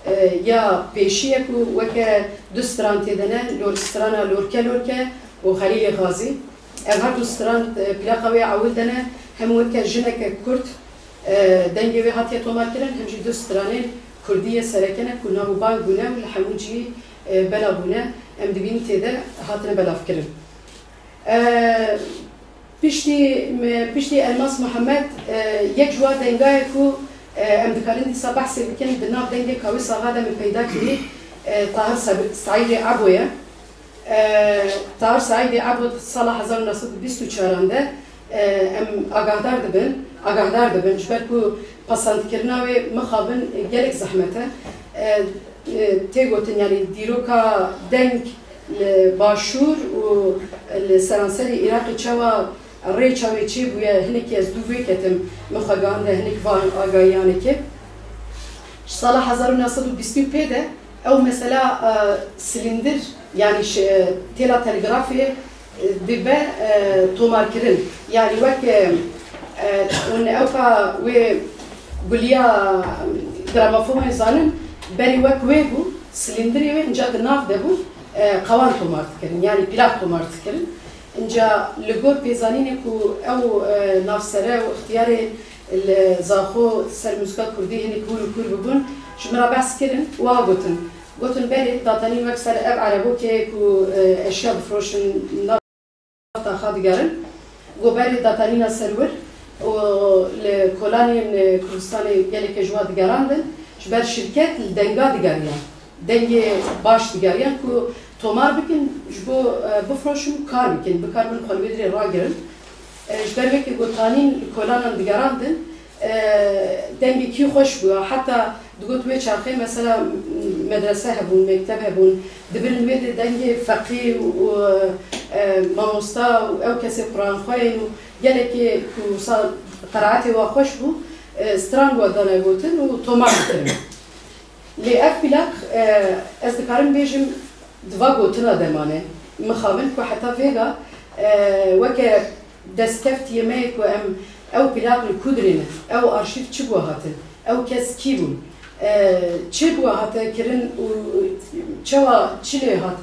e, ya pêşî ye ku weke du stran tê de ne, lor-, strana Lorke Lorke û Xelîlê Xazî. Ev her du stran, e, plaqa wê ya ewil de ne, hem weke jineke Kurd, e, dengê wê hatiye tomarkirin, hem jî du stranên Kurdî yê sereke ne ku nav û bang bûne û li hemû cihî, e, belav bûne, em dibînin tê de hatine belavkirin. E, piştî, me, piştî Elmas Muhammed, e, yek ji wa denga ye ku, e, em dikarin dîsa behsê bikin, di nav dengê Kawî Saxa de min peyda kirî, e, Tahir Seb-, Saîdê Ebo ye. E, Tahir Saîdê Ebo sala hezar û neh sed û bîst û çaran de, e, em agahdar dibin, agahdar dibin, ji ber ku pasandkirina wê mixabin gelek zehmet e. E, e, tê gotin, yanî dîroka deng li Başûr û li seranserê Iraqê çawa rê çavê çêbûye, hinekî ez dû vê ketim, min xwe gihande hinek van agahiyanekê. Ji sala hezar û neh sed û bîst û pê de ew mesela, e, silîndir, yanî şi-, têla telgrafê, e, dibe, e, tomarkirin. Yanî wek, e, e, hûn ewka wê guliya gramofonê zanin, berî wek wê bû, silîndirê wê inca di nav de bû, e, qewan tomar dikirin, yanî plak tomar dikirin. Inca li gor pêzanînê ku ew, e, navsere û ixtiyarê li Zaxo ser muzika kurdî hinek hûr û kûr bibûn, ji min re behs kirin, wiha gotin. Gotin, belê, datanîn wek ser ev erebokê ku, e, eşya difiroşin, nav taxa digerin. Got, belê, datanîna ser wir û li kolanên, e, Kurdistanê gelekê ji wa digerandin, ji ber şirket li denga digeriyan. Dengê baş digeriyan ku tomar bikin, ji bo, e, bifiroşin, kar bikin, bikarin xwe li wê dirê ragirin. E, ji ber wekî gotanîn li kolanan digerandin, e, dengekî xweş bû. Heta digot wê çaxê mesela medrese hebûn, mekteb hebûn, dibirin wê de dengê feqî û, e, mamosta û ew kesê Quran xweyên û gelekê ku wisa qeraetê wa xweş bû, e, stran wa dane gotin û tomar dikirin. Lê ev plak, e, ez dikarim bêjim, di va gotina de mane. Mixabin ku heta vêga, E, weke destkeftiyê me yê ku em ew plaq li ku dirêne, ew arşîv çi bû hatin, ew kes kî bû, e, çi bû hate kirin û çawa çi lê hat,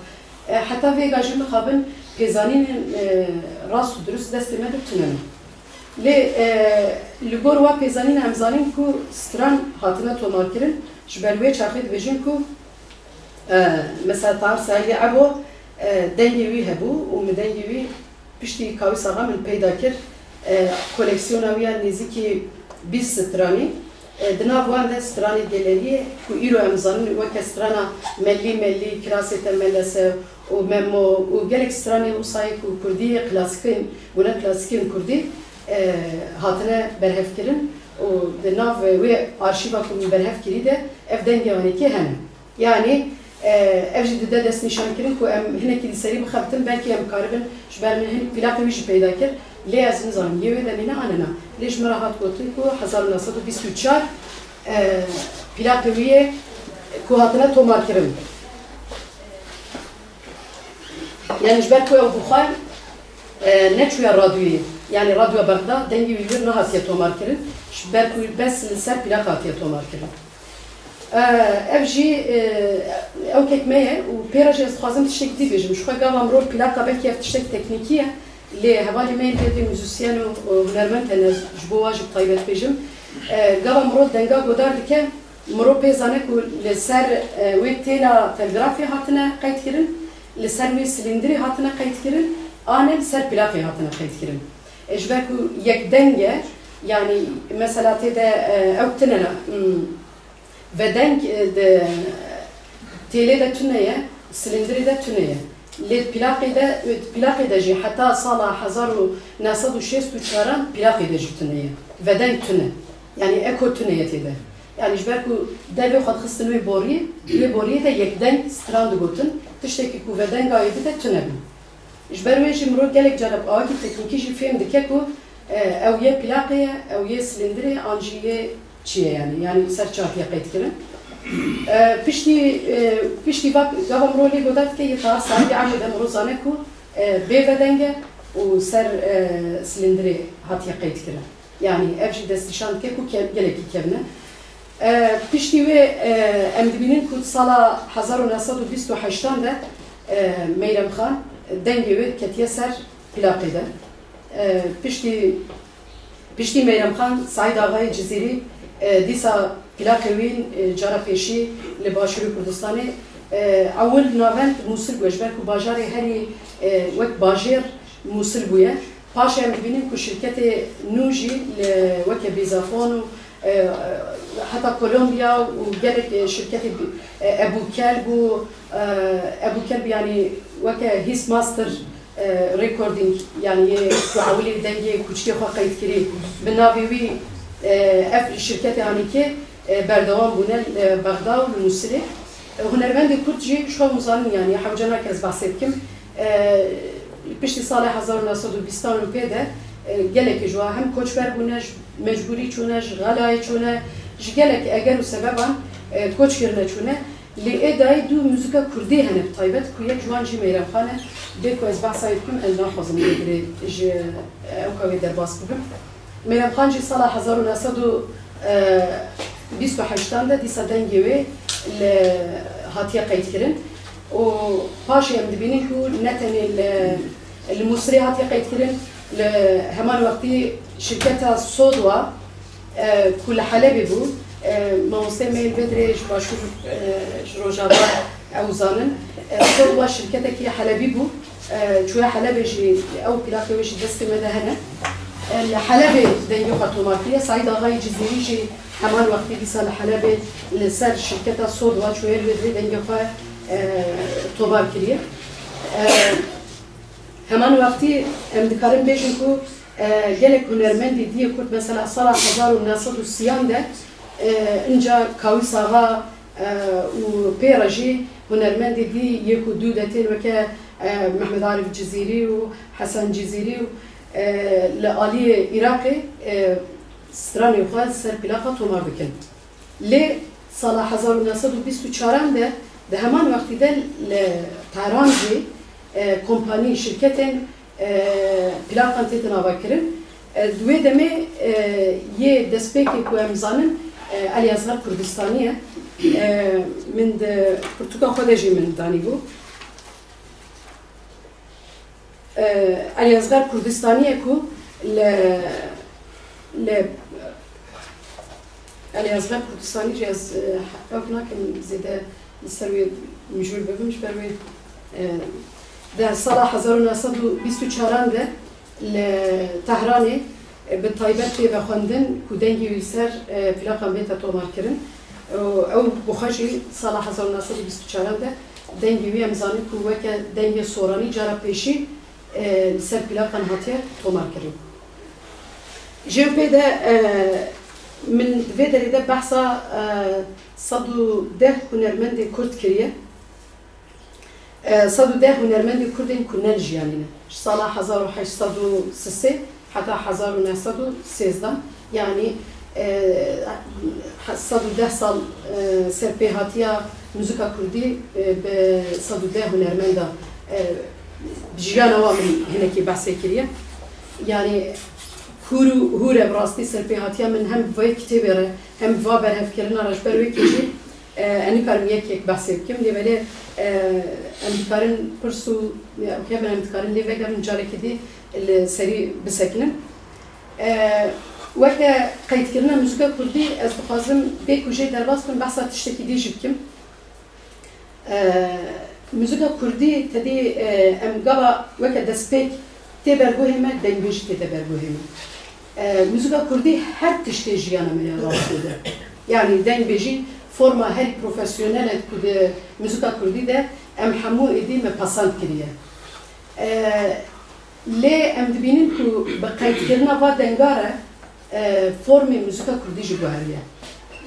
e, heta vêga jî mixabin pêzanînên, e, rast û dirust destê me de tune ne. Lê, e, li gor wa pêzanîna em zanîn ku stran hatine tomarkirin, ji ber wê çaxê dibêjin ku, e, mesela Tahir Saîdê Ebo, e, dengê wî hebû û min dengê wî piştî Kawîs Axa min peyda kir. E, koleksiyona wî ya nêzîkî bîst stranî, e, di nav wan de stranê Geleriyê ku îro em zanin weke strana Mellî Mellî, Kirasê Te Melese û Memo û gelek stranê wisa yê ku kurdî yê klasîkên, bûne klasîkên kurdî, e, hatine berhevkirin û di nav wê arşîva ku min berhev kirî de ev dengê Anêkê hene. Yanî, e, ev jî dide destnîşankirin ku em hinekî li serî bixebitin, belkî em karibin, ji ber min hin plaqê wî jî peyda kir, lê ez nizanim yê wê demê ne an ne na. Lê ji min re hat gotin ku hezar û neh sed û bîst û çar, e, plaqê wî yê ku hatine tomarkirin. Yanî ji ber ku ew bi xwe, e, neçûye radyoyê. Yanî Radyoya Bexda dengê wî li wir nehatiye tomarkirin. Ji ber ku bes li ser plaq hatiye tomarkirin. E, ev jî, e, ewkek me ye û pê re jî ez dixwazim tiştekî dî bêjim. Ji xwe gava mirov plaqa belkî ev tiştek teknîkî ye. Lê hevalê me yên vê dê muzîsyen û, û hunermend hene, ji bo wa jî bi taybet bêjim. E, gava mirov denga godar dike, mirov pê zane ku li ser, e, wê têla telgrafê hatine qeydkirin, li ser wê silîndirê hatine qeydkirin, an li ser plaqê hatine qeydkirin. E, ji ber ku yek deng e, yanî mesela tê de, e, ew tune ne, hmm, vedeng, e, di têlê de tune ye, silîndirê de tune ye. Lê di plaqê de, di plaqê de jî heta sala hezar û neh sed û şêst û çaran plaqê de jî tune ye. Vedeng tune. Yanî eko tune ye tê de. Yanî ji ber ku devê xwe dixistin wê boriyê, wê boriyê de yekdeng stran digotin, tiştekî ku vedenga wê bide tune bû. Ji ber wê jî mirov gelek cara bi awakî teknîkî jî fêm dike ku, e, ew yê plaqê ye, ew yê silîndirê an jî yê çi ye yanî, yanî ser çi hatiye qeydkirin. E, piştî, e, piştî va gava mirov lê godar dike, yê Tahir Saîdê Ebo de mirov zane ku, e, bê vedeng e û ser, e, silîndirê hatiye qeydkirin. Yanî ev jî destnîşan dike ku ke-, gelekî kevn e. E, piştî wê, e, em dibînin ku di sala hezar û neh sed û bîst û heştan de, e, Meyrem Xan dengê wê ketiye ser plaqê de. E, piştî, piştî Meyrem Xan, Seîd Axayê Cizîrî, e, dîsa plaqê wî, e, cara pêşî li Başûrê Kurdistanê, e, ewil navend Mûsil bûye, ji ber ku bajarê herî, e, wek bajêr Mûsil bûye. Paşê em dibînin ku şirketê nû jî li weke Vodafone û, e, heta Kolombiya û gelek, e, şirketê bi-, e, Ebu Kelb û, e, Ebu Kelb, yanî weke His Master, e, Recording, yanî yê ku ewilî dengê kuçikê xwe qeyd kirî, bi navê wî, e, ev şirketê Anîkê, e, berdewam bûne li Bexda û li Mûsilê. E, hunermendê Kurd jî ji xwe hûn zanin, yanî hewce nake ez behsê bikim. E, piştî salê hezar û neh sed û bîstan û pê de, e, gelekî ji wan hem koçber bûne, ji mecbûrî çûne, ji xelayê çûne, ji gelek eger û sebeban, e, koç kirine çûne. Lê ê dayî du muzika kurdî hene bi taybet, ku yek ji wan jî Meyrem Xan e. Bê ku ez behsa wê bikim, ez naxwazim lê dirê ji, e, ewka wê derbas bibim. Meyrem Xan jî sala hezar û neh sed û bîst û heştan de dîsa dengê wê li, hatiye qeydkirin û paşê em dibînin ku ne tenê li, li Mûsirê hatiye qeydkirin, li heman wextî şirketa Sodwa, e, ku li Helebê bû, e, mamosteyê me yên vê dirê ji Başûr, e, ji Rojava ew zanin. E, Sodwa şirketekî Helebî bû. E, çûye Helebê jî, ew plaqê wê jî destê me de hene. E, li Helebê dengê xwe tomar kiriye. Seîd Axayê Cizîrî jî heman wextî dîsa li Helebê li ser şirketa Sodwa çûye li wê dirê dengê xwe, e, tomar kiriye. E, heman wextî em dikarin bêjin ku, e, gelek hunermendê diyê Kurd, mesela sala hezar û neh sed û sîyan de, e, inca Kawîs Axa, e, û pê re jî hunermendê dî yê ku dû de tên weke, e, Mehmed Arif Cizîrî û Hesen Cizîrî û, e, li aliyê Iraqê, e, stranê xwe ser plaqa tomar dikin. Lê sala hezar û neh sed û bîst û çaran de, di heman wextî de li Tehran jî, e, kompanî, şirketên, E, plaqan têtin avakirin. E, di wê demê, e, yê destpêkê ku em zanin, e, Elî Ezxer Kurdistanî ye. E, min di pirtûka xwe de jî min danîbû. E, Elî Ezxer Kurdistanî ye ku li, li Elî Ezxer Kurdistanî jî ez, e, hewk nakim zêde li ser wê mijûl bibim, ji ber wê, e, di sala hezar û neh sed û bîst û çaran de li Tehranê, e, bi taybet tê vexwendin ku dengê wî li ser, e, plaqan bête tomarkirin. Û ew bi xwe jî sala hezar û neh sed û bîst û çaran de dengê wî em zanin ku weke dengê soranî cara pêşî, e, li ser plaqan hatiye tomarkirin. Jê pê de, e, min di vê derê de behsa, e, sed û deh hunermendê Kurd kiriye. E, sed û deh hunermendê Kurd ên ku ne li jiyanê ne. Ji sala hezar û heşt sed û sisê heta hezar û neh sed û sêzdeh, yanî, e, he-, sed û deh sal, e, serpêhatiya muzika kurdî, e, bi sed û deh hunermenda, e, jiyana wan min hinekî behsê kiriye. Yanî hûr û hûr e bi rastî serpêhatiya min hem vê kitêbê re hem va berhevkirina re ji ber wê kêjî, e, ez nikarim yek yek behsê bikim. Lê belê, e, em dikarin pirs û, ya, em dikarin lê vegerin carekê dî li serî bisekinin. E, weke qeydkirina muzika kurdî ez dixwazim bê ku jê derbas bim behsa tiştekî dî jî bikim. E, muzika kurdî tedî, e, em gava weke destpêk tê berguhê me, dengbêjî tête berguhê me. E, muzika kurdî her tiştê jiyana me ya rastî de. Yanî dengbêjî forma herî profesyonel e ku di muzika kurdî de em hemû êdî me pesend kiriye. E, Lê em dibînin ku bi qeydkirina va denga re, e, formê muzika kurdî jî guheriye.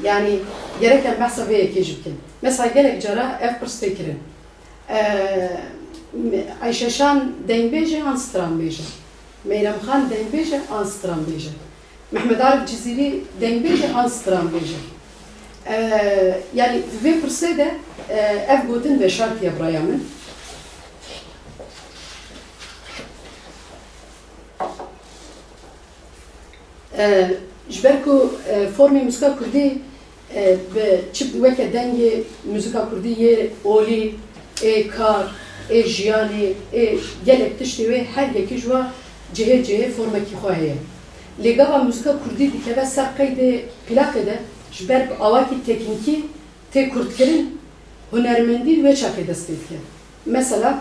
Yanî gerek em behsa vê yekê jî bikin. Mesela gelek cara ev pirs tê kirin. E, Ayşe Şan dengbêj e an stranbêj e? Meyrem Xan dengbêj e an stranbêj e? Mehmet Arif Cizîrî dengbêj e an stranbêj e? E, yanî di vê pirsê de, e, ev gotin veşartiye bi raya min. E, ji ber ku, e, formê muzika kurdî, e, bi çi weke dengê muzika kurdî yê olî, ê kar, ê jiyanê, ê gelek tiştê wê, her yekî ji wa cihê cihê formekî xwe heye. Lê gava muzika kurdî dikeve ser qeydê plaqê de, ji ber ku awakî teknîkî tê kurdkirin, hunermendî li wê çaxê dest pê dike. Mesela,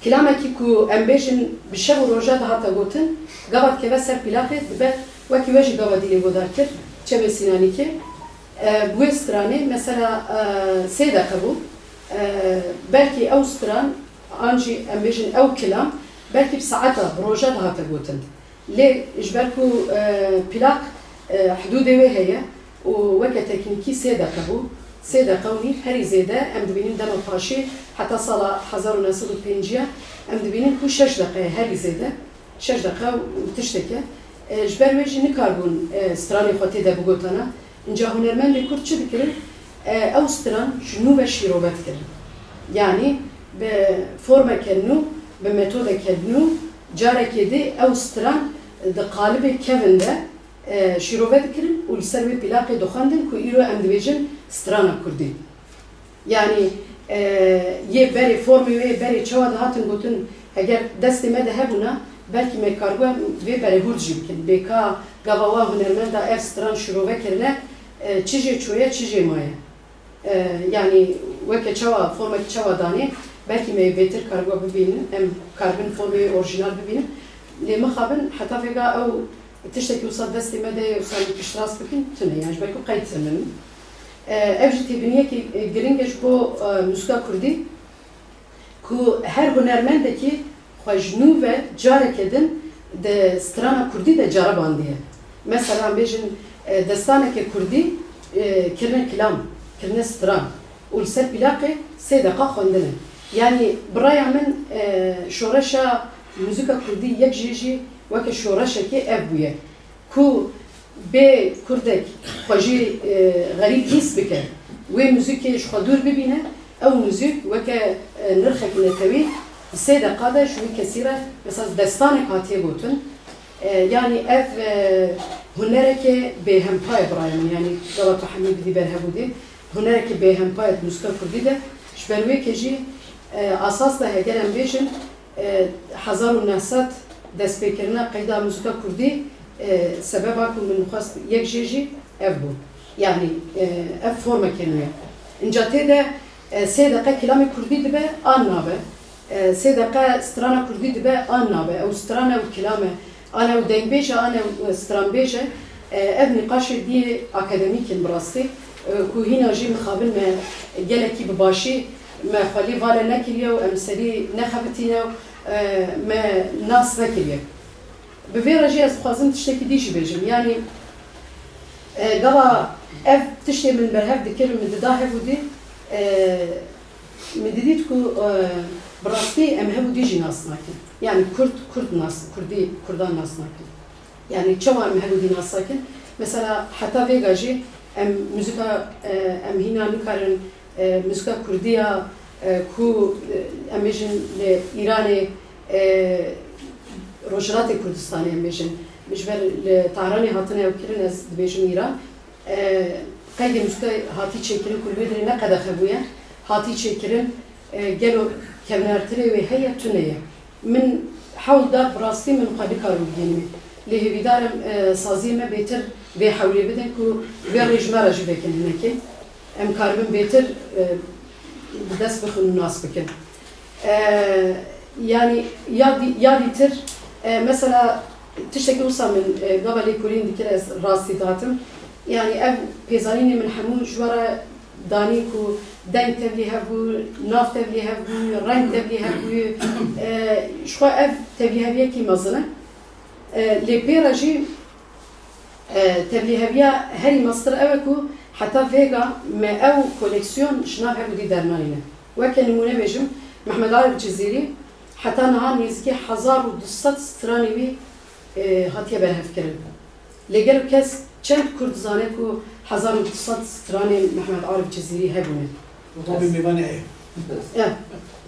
kilamekî ku em bêjin bi şev û roja dihate gotin, gava dikeve ser plaqê dibe, wekî we jî gava dî lê godar kir, Çemê Sînanîkê. E, bi wê stranê, mesela, e, sê deqe bû. E, belkî ew stran, an jî em bêjin ew kilam, belkî bi saeta, bi roja dihate gotin. Lê ji ber ku, e, plaq, e, hidûdê wê heye û weke teknîkî sê deqe bû, sê deqe û nîv herî zêde em dibînin dema paşê heta sala hezar û neh sed û pêncî em dibînin ku şeş deqe ye herî zêde, şeş deqe û tiştek e. E, ji ber wê jî nikarbûn, e, stranê xwe tê de bigotana. Înca hunermendê Kurd çi dikirin? E, ew stran ji nû ve şîrove dikirin. Yanî bi formeke nû, bi metodeke nû, carekê dî ew stran di qalibê kevin de, e, şîrove dikirin û li ser wê plaqê dixwendin ku îro em dibêjin strana kurdî. Yanî, e, yê berê, formê wê yê berê çawa dihatin gotin, heger destê me de hebûna, belkî me karibû em vê berê hûrd jî bikin. Bê ka gava wa hunermenda ev stran şirove kirine, e, çi jê çûye, çi jê maye. E, yanî weke çawa, formekî çawa danê, belkî me yê bêtir karibû bibînin, em karibin formê wê orjînal bibînin. Lê mixabin heta vêga ew tiştekî wisa destê me de ye, wisa em piştrast bikin, tune ye, ji ber ku qeyd tune ne. E, ev jî têbîniyekî, e, giring e ji bo, e, muzika kurdî, ku her hunermendekî xwe ji nû ve careke din di strana kurdî de ceribandiye. Mesela, em bêjin, e, destaneke kurdî, e, kirine kilam, kirine stran û li ser plaqê sê deqa xwendine. Yanî, bi raya min, e, şoreşa muzika kurdî yek jê jî weke şoreşekê ev bûye. Ku bê kurdek xwe jê, e, xerîb hîs bike, wê muzîkê ji xwe dûr bibîne, ew muzîk weke, e, nirxek netewî, Sê deqa de ji wî kesî re, mesela, destanek hatiye gotin. E, yanî ev, e, hunerekê bêhempa ye birayê min. Yanî gava tu hemî bidî ber hevû dî. Hunerekê bêhempa ye di muzika kurdî de. Ji ber wê ke jî, e, asas de heger em bêjin, e, hezar û neh sed destpêkirina qeyda muzika kurdî, e, sebeba ku min xwest yek jê jî ev bû. Yanî, e, ev formeke nû ye. Înca tê de, e, sê deqe kilamê kurdî dibe, an nabe. E, sê deqe strana kurdî dibe, an nabe. Ew stran e, ew kilam e. An ew dengbêj e, an ew, e, stranbêj e. E, ev nîqaşê diyê akademîk in bi rastî. E, ku hîna jî mixabin me gelekî bi başî me xwelî vale nekiriye û em serî nexebitîne û, e, me nas nekiriye. Bi vê re jî ez dixwazim tiştekî dî jî bêjim. Yanî, e, gava ev tiştê min berhev dikir, min dida hev û dî, e, min didît ku, e, bi rastî em hev û dî jî nas nakin. Yanî Kurd, Kurd nas, Kurdî, Kurdan nas nakin. Yanî çawa em hev û dî nas nakin? Mesela heta vêga jî em muzika, e, em hîna nikarin, e, muzika Kurdî ya, e, ku, e, em bêjin li Îranê, e, Rojhilatê Kurdistanê em bêjin, ji ber li Tehranê hatine ew kirin, ez dibêjim Îran. E, qeydê muzika hatî çêkirin ku li wê derê ne qedexe bûye, hatî çêkirin, e, gelo kevnertirê wê heye, tune ye. Min hewl da, bi rastî min xwe nikarim bigihînim. Lê hêvîdar im, e, saziyê me bêtir vê hewlê bidin ku vê rê ji me re jî vekin hinekê. Em karibin bêtir, e, bi dest bixin û nas bikin. E, yanî ya dî-, ya dîtir, e, mesela tiştekî wisa min, e, gava lêkolîn dikir, ez rastî dihatim. Yanî ev pêzanînê min hemû ji we re danî ku deng tevlî hev bû, nav tevlî hev bû, reng tevlî hev bû. E, ji xwe ev tevlîheviyekî mezin e. E, lê pê re jî, e, tevlîheviya herî mestir ew e ku heta vêga me ew koleksiyon ji nav hev û dî dernanîne. Weke nimûne bêjim, Mehmet Arif Cizîrî heta niha nêzîkî hezar û du sed stranê wî, e, hatiye berhevkirin. Lê gelo kes, çend Kurd dizane ku hezar û du sed stranên Mehmet Arif Cizîrî hebûne? Babê mêvanê heye. Ya.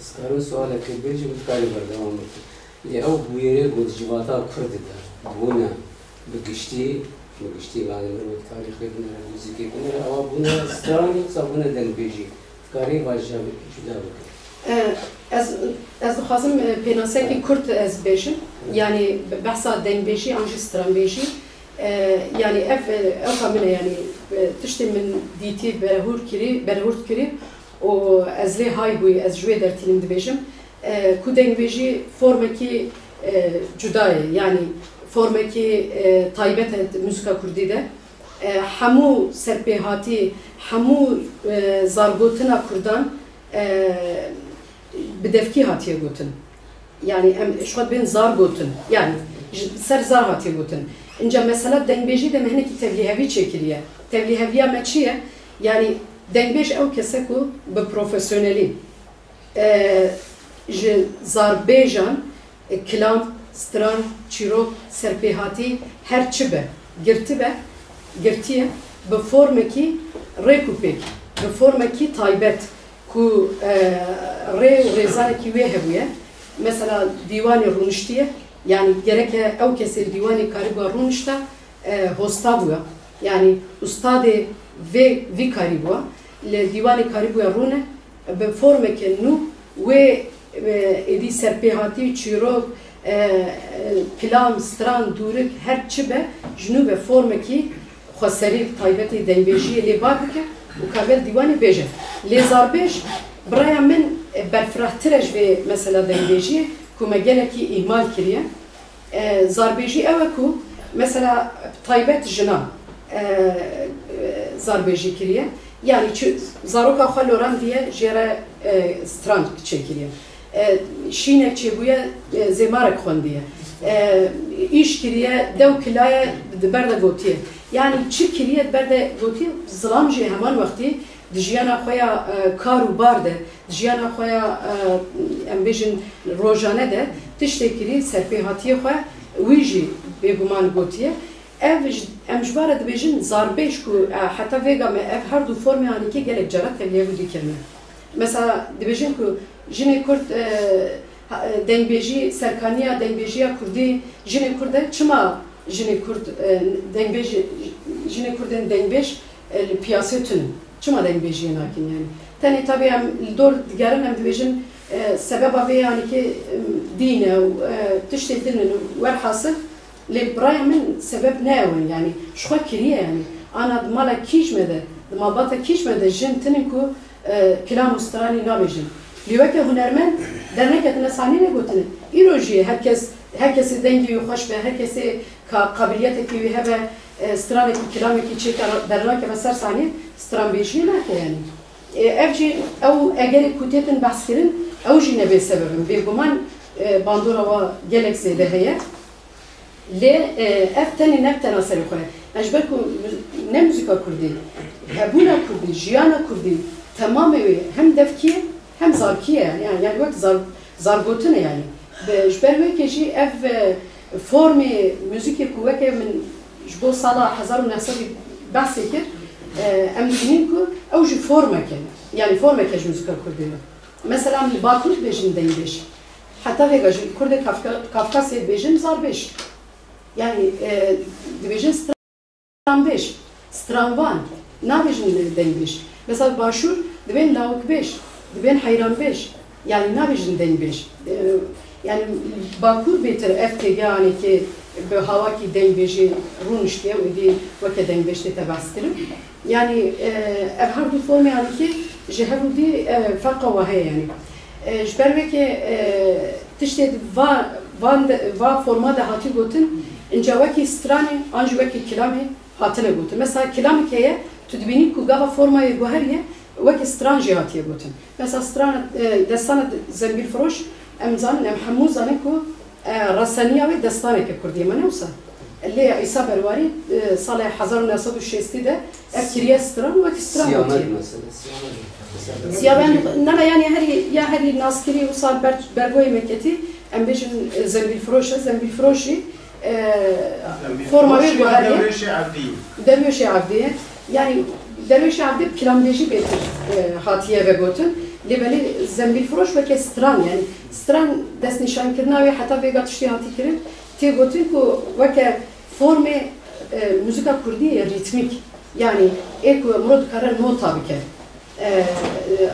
Ez karim sualekê bêjim, tu karî berdewam bikî. Lê ew bûyerê ku di civata Kurdî de bûne bi giştî, bi giştî, yani, mirov tarîxê binere, muzîkê binere, ewa bûne stran, yoksa bûne dengbêjî? Karî vaja cuda bike. E, ez, ez dixwazim, e, pênasekî kurt ez bêjim. Yanî be-, behsa dengbêjî an jî stranbêjî. E, yanî ev, e, ew ka min e, yanî, e, tiştê min dîtî, berehûr kirî, berehûrt kirî û ez lê hay bûyî, ez ji wê dertînim dibêjim. E, ku dengbêjî formekî, e, cuda ye, yanî formekî, e, taybet e muzika kurdî de. E, hemû serpêhatî, hemû, e, zargotina kurdan, e, bi devkî hatiye gotin. Yanî em ji xwe dibên zar gotin. Yanî ji ser zar hatiye gotin. Înca mesela dengbêjî de me hinekî tevlîhevî çêkiriye. Tevlîheviya me çi ye? Yanî dengbêj ew kes e ku bi profesyonelî, e, ji zarbêjan, e, kilam, stran, çîrok, serpêhatî, her çi be, girtibe, girtiye, bi formekî rêk û pêk, bi formekî taybet ku, e, rê û rêzanekî wê hebûye. Mesela dîwanê rûniştî ye, yanî gereke ew kesê li dîwanê karîbûya rûnişta, e, hosta bûya. Yanî ustadê vê, vî karî bûya. Li dîwanê karî bûya rûne, bi formeke nû wê, e, êdî serpêhatî, çîrok, e, e, kilam, stran, dûrik, her çi be, ji nû ve formekî xweserî, taybetê dengbêjiyê lê bar bike û kare li dîwanê bêje. Lê zarbêj, bi raya min, e, berfirehtir e ji vê mesela dengbêjiyê ku me gelekî îhmal kiriye. E, zarbêjî ew e ku mesela taybet jinan, e, e, zarbêjî kiriye. Yanî çi, zaroka xwe lorandiye, jê re, e, stran çêkiriye. E, şînek çêbûye, e, zêmarek xwendiye. E, îş kiriye, dew kilaye, di ber de gotiye. Yanî çi kiriye, di ber de gotiye, zilam jî heman wextî di jiyana xwe ya, e, kar û bar de, di jiyana xwe ya, e, em bêjin rojane de tiştê kirî, serpêhatiyê xwe wî jî bêguman gotiye. Ev ji, em ji van re dibêjin zarbêj ku, e, heta vêga me ev her du formê anîkê gelek cara tevlîhev û dî kirine. Mesela dibêjin ku jinê Kurd, e, Ha, e, dengbêjî, serkaniya dengbêjiya kurdî, jinê kurd e, çima jinê kurd, e, dengbêj, jinê kurdên dengbêj, e, li piyasê tune? Çima dengbêjiyê nakin yani? Tenê tabi em li dor digerin, em dibêjin, e, sebeba vê yani ki, em, dîn e û, e, tiştê din in û werhasil, lê bi raya min sebeb ne ew in yani, ji xwe kiriye yani. Ana di mala kî ji me de, di malbata kî ji me de jin tinin ku e, kilam û stranî nabêjin. Lê weke hunermend derneketine sahnê negotine. Îro jî her kes, her kesê dengê wî xweş be, her kesê ka-, qabiliyetekî wî hebe, e, stranekî, kilamekî çêke ra-, dernakeve ser sahnê, stranbêjiyê nake yani. E, ev jî ew egerê ku têtin behskirin, ew jî ne bêsebeb in. Bêguman, e, bandora wa gelek zêde heye. Lê, e, ev tenê ne bi tena serê xwe ye. Yani ji ber ku mu-, ne muzîka kurdî, hebûna kurdî, jiyana kurdî, temamê wê hem devkî ye, hem zarkî ye. Yani, yani wek zar, zargotin e yani. Be, ji ber wê ke jî ev, e, formê muzîkê ku weke min ji bo sala hezar û neh sedî behsê kir, e, em dibînin ku ew jî formek e. Yani formeke ji muzîka kurdî ye. Mesela em li Bakur dibêjin dengbêj. Heta vêga jî kurdê Kafka-, Kafkasê dibêjin zarbêj. Yani, e, dibêjin stranbêj, stranvan, nabêjin dengbêj. Mesela Başûr dibên lawikbêj, dibên heyranbêj. Yani nabêjin dengbêj. E, yani Bakur bêtir ev têgehanê ki bi hawakî dengbêjê rûniştiye û êdî weke dengbêj tête behskirin. Yani, e, ev her du formê anîkê ji hev û dî, e, ferqa wa heye yani. E, ji ber wê ke, e, tiştê di va, van de, va forma de hatî gotin, inca wekî stranê an jî wekî kilamê hatine gotin. Mesela kilamek heye, tu dibînî ku gava formayê guheriye, wekî stran jî hatiye gotin. Mesela strana, e, destana Zembîlfiroş, em zanin, em hemû zanin ku, e, reseniya wê destaneke kurdî ye, ma ne wisa? Lê Îsa Berwarî, e, salê hezar û neh sed û şêstî de ev kiriye stran û wekî stran gotiye. Siyamet mesela, Siyamet mesela. Siyamet, ne, ne, yani herî, ya herî naskirî wisa ber, bergoyê me ketî, em bêjin, e, Zembîlfiroş e, Zembîlfiroş jî, e, forma wê guheriye. Derwêşê Evdî. Derwêşê Evdî ye. Yani Derwêşê Evdî bi kilamdêjî bêtir, e, hatiye vegotin. Lê belê Zembîlfiroş weke stran, yani stran destnîşankirina wê heta vêga tiştê hatî kirin, tê gotin ku weke formê, e, muzîka kurdî ye rîtmîk. Yani ê ku miro dikare nota bike. E, e,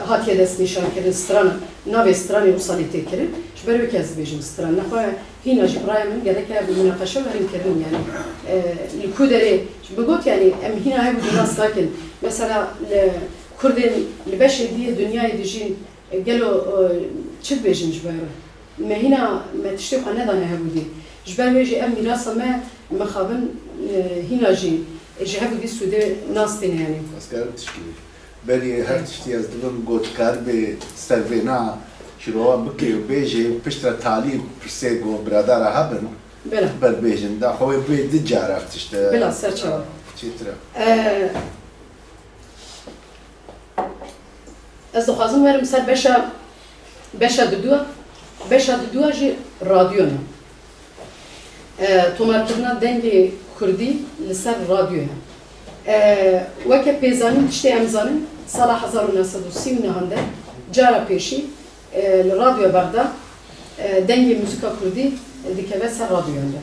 hatiye destnîşankirin, stran, navê stranê wisa lê tê kirin. Ji ber wê ke ez dibêjim stran. Nexwe hîna jî bi raya min gereke ev mînaqeşe werin kirin, yani, e, li ku derê, ji min got, yani, em hîna hev û dî nas nakin. Mesela, li Kurdên li beşê dî yê dinyayê dijîn, e, gelo, e, çi dibêjin ji bo re? Me hîna, me tiştê xwe nedane hev û dî. Ji ber wê jî ev mîrasa me, mixabin, e, hîna jî ji hev û dî sûdê nas tîne, yani. Ez karim tişkî Berî her tiştî ez dibim gotkar bê, servêna şîrova bikê û bêjê, piştre talî pirsê ku biradara hebin, Bela. Ber bêjin, da xwe wê bê di cara ev tişt e. Bila, ser çawa. Çêtir e. E, ez dixwazim werim ser beşa, beşa didua, beşa didua jî radyo ne. E, tomarkirina dengê kurdî li ser radyoyê. E, weke pêzanîn tiştê em zanin, sala hezar û neh sed û sî û nehan de cara pêşî, e, li Radyoya Bexda, e, dengê muzîka kurdî dikeve ser radyoyan de.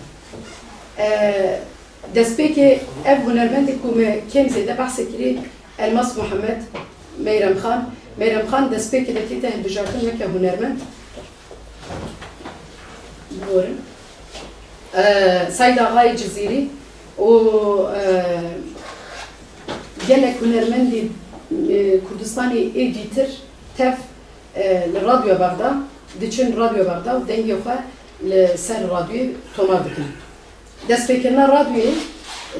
E, destpêkê ev hunermendê ku me kêm zêde behsê kirî, Elmas Muhammed, Meyrem Xan. Meyrem Xan destpêkê de tête hilbijartin weke hunermend. Biborin. E, Seyd Axayê Cizîrî û, e, gelek hunermendî, e, Kurdistanê ê dîtir tev, e, li Radyoya Bexda diçin, Radyoya Bexda û dengê xwe li ser radyoyê tomar dikin. Destpêkirina radyoyê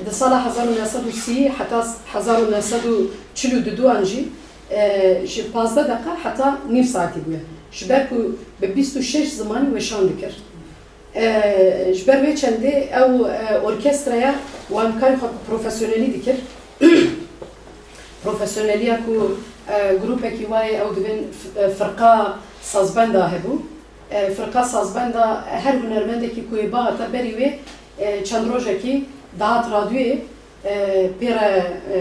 di sala hezar û neh sed û sî heta hezar û neh sed û çil û duduan jî, e, ji pazdeh deqa heta nîv saetî bûye. Ji ber ku bi bîst û şeş zimanî weşan dikir. E, ji ber vê çendê ew, e, orkestreya wan karê xwe bi profesyonelî dikir. Profesyoneliya ku, e, grûpekî wayê ew dibên f-, e, firqa sazbenda hebû. E, firqa sazbenda her hunermendekî ku ê bihata berî wê, e, çend rojekî dihat radyoyê, e, pê re, e,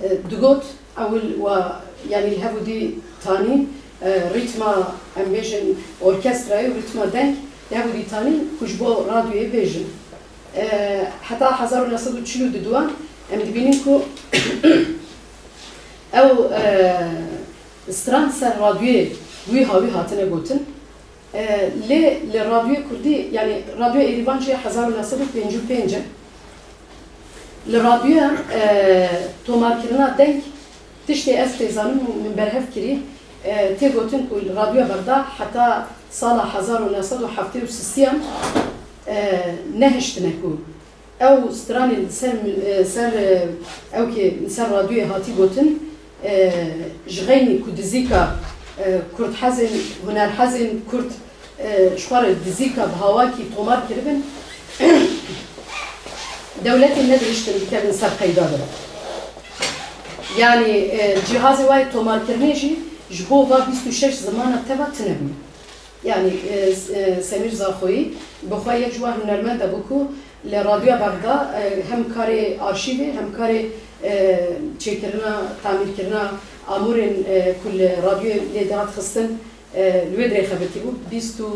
e, digot, ewil wa, yanî li hev û dî tanî, E, rîtma, em bêjin, orkestrayê û rîtma deng, ya Brîtanî ku ji bo radyoyê bêjin. E, heta hezar û neh sed û çil û duduan em dibînin ku ew, e, stran ser radyoyê wî hawî hatine gotin. E, lê li radyoyê kurdî, yanî radyoya Êrîvan jî hezar û neh sed û pêncî û pênc e. Li radyoya, e, tomarkirina deng tiştê ez tê zanim û min berhev kirî, e, tê gotin ku li Radyoya Bexda heta sala hezar û neh sed û heftê û sisiyan, e, nehiştine ku ew stranên li ser, e, ser, e, ew kê li ser radyoyê hatî gotin, e, ji xeynî ku dizîka, e, kurdhezên, hunerhezên kurd, e, ji xwe re dizîka bi hawakî tomar kiribin, dewletê nediriştin bikevin ser qeyda de. Yanî, e, cîhazê wa yê tomarkirinê jî ji bo va bîst û şeş zimana teva tune bûye. Yanî, e, s-, e, Semîr Zaxoyî bi xwe yek ji wan hunermenda bû ku li Radyoya Bexda, e, hem karê arşîvê hem karê, e, çêkirina, tamîrkirina amûrên, e, ku li radyoyê lê dihat xistin, e, li wê dirê xebitî bû. Bîst û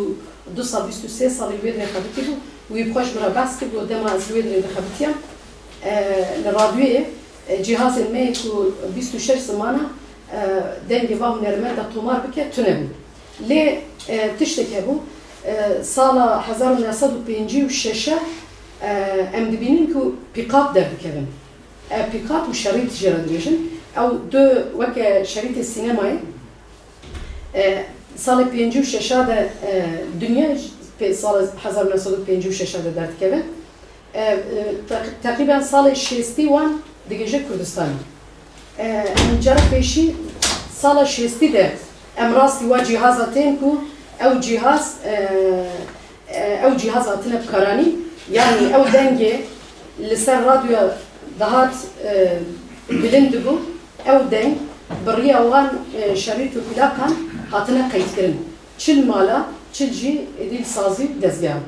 du sal, bîst û sê salî li wê dirê xebitî bû. Wî bi xwe ji min re behs kir, got, dema ez li wê dirê dixebitiyam, e, li radyoyê, e, cîhazên me yê ku bîst û şeş zimana, e, dengê va hunermenda tomar bike, tune bû. Lê, e, tiştek hebû, e, sala hezar û neh sed û pêncî û şeş e, e, em dibînin ku pîqap derdikevin. E, pîqap û şerît jê re dibêjin. Ew du weke şerîtê sînemayê, e, salê pêncî û şeş de, e, dinya, pê-, sala hezar û neh sed û pêncî û şeş de derdikeve. E, e, teq-, teqrîben salê şêstî wan digihîje Kurdistanê. E, em cara pêşî sala şêstî de em rastî wa cîhaza tên ku ew cîhaz, e, e, ew cîhaz hatine bikaranîn, yanî ew dengê li ser radyoya dihat, e, bilind dibû, ew deng bi riya wan, e, şerît û plaqan hatine qeydkirin. Çil mala, çil jî êdî li sazî û dezgehan.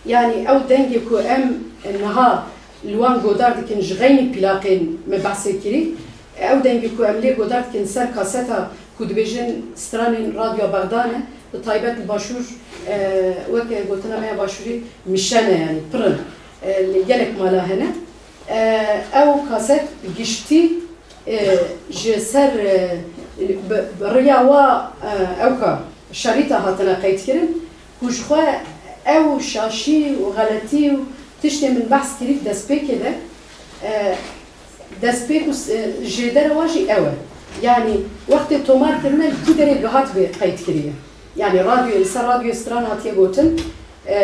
Yanî ew dengê ku em niha li wan godar dikin ji xeynî plaqên me behsê kirî, ew dengê ku em lê godar dikin ser kaseta ku dibêjin stranên Radyoya Bexda ne, bi taybet li Başûr, e, weke gotina me ya Başûrî mişe ne, yanî pir in, e, li gelek mala hene. E, ew kaset bi giştî, e, ji ser, e, bi, bi riya wa, e, ewka şerîta hatine qeydkirin ku ji xwe ew şaşî û xeletî û tiştê min behs kirî destpêkê de, e, destpêk û s-, e, jêdera wa jî ew e. Yanî wextê tomar kirine li ku derê gihat bê qeyd kiriye. Yanî radyoyê, li ser radyoyê stran hatiye gotin, e,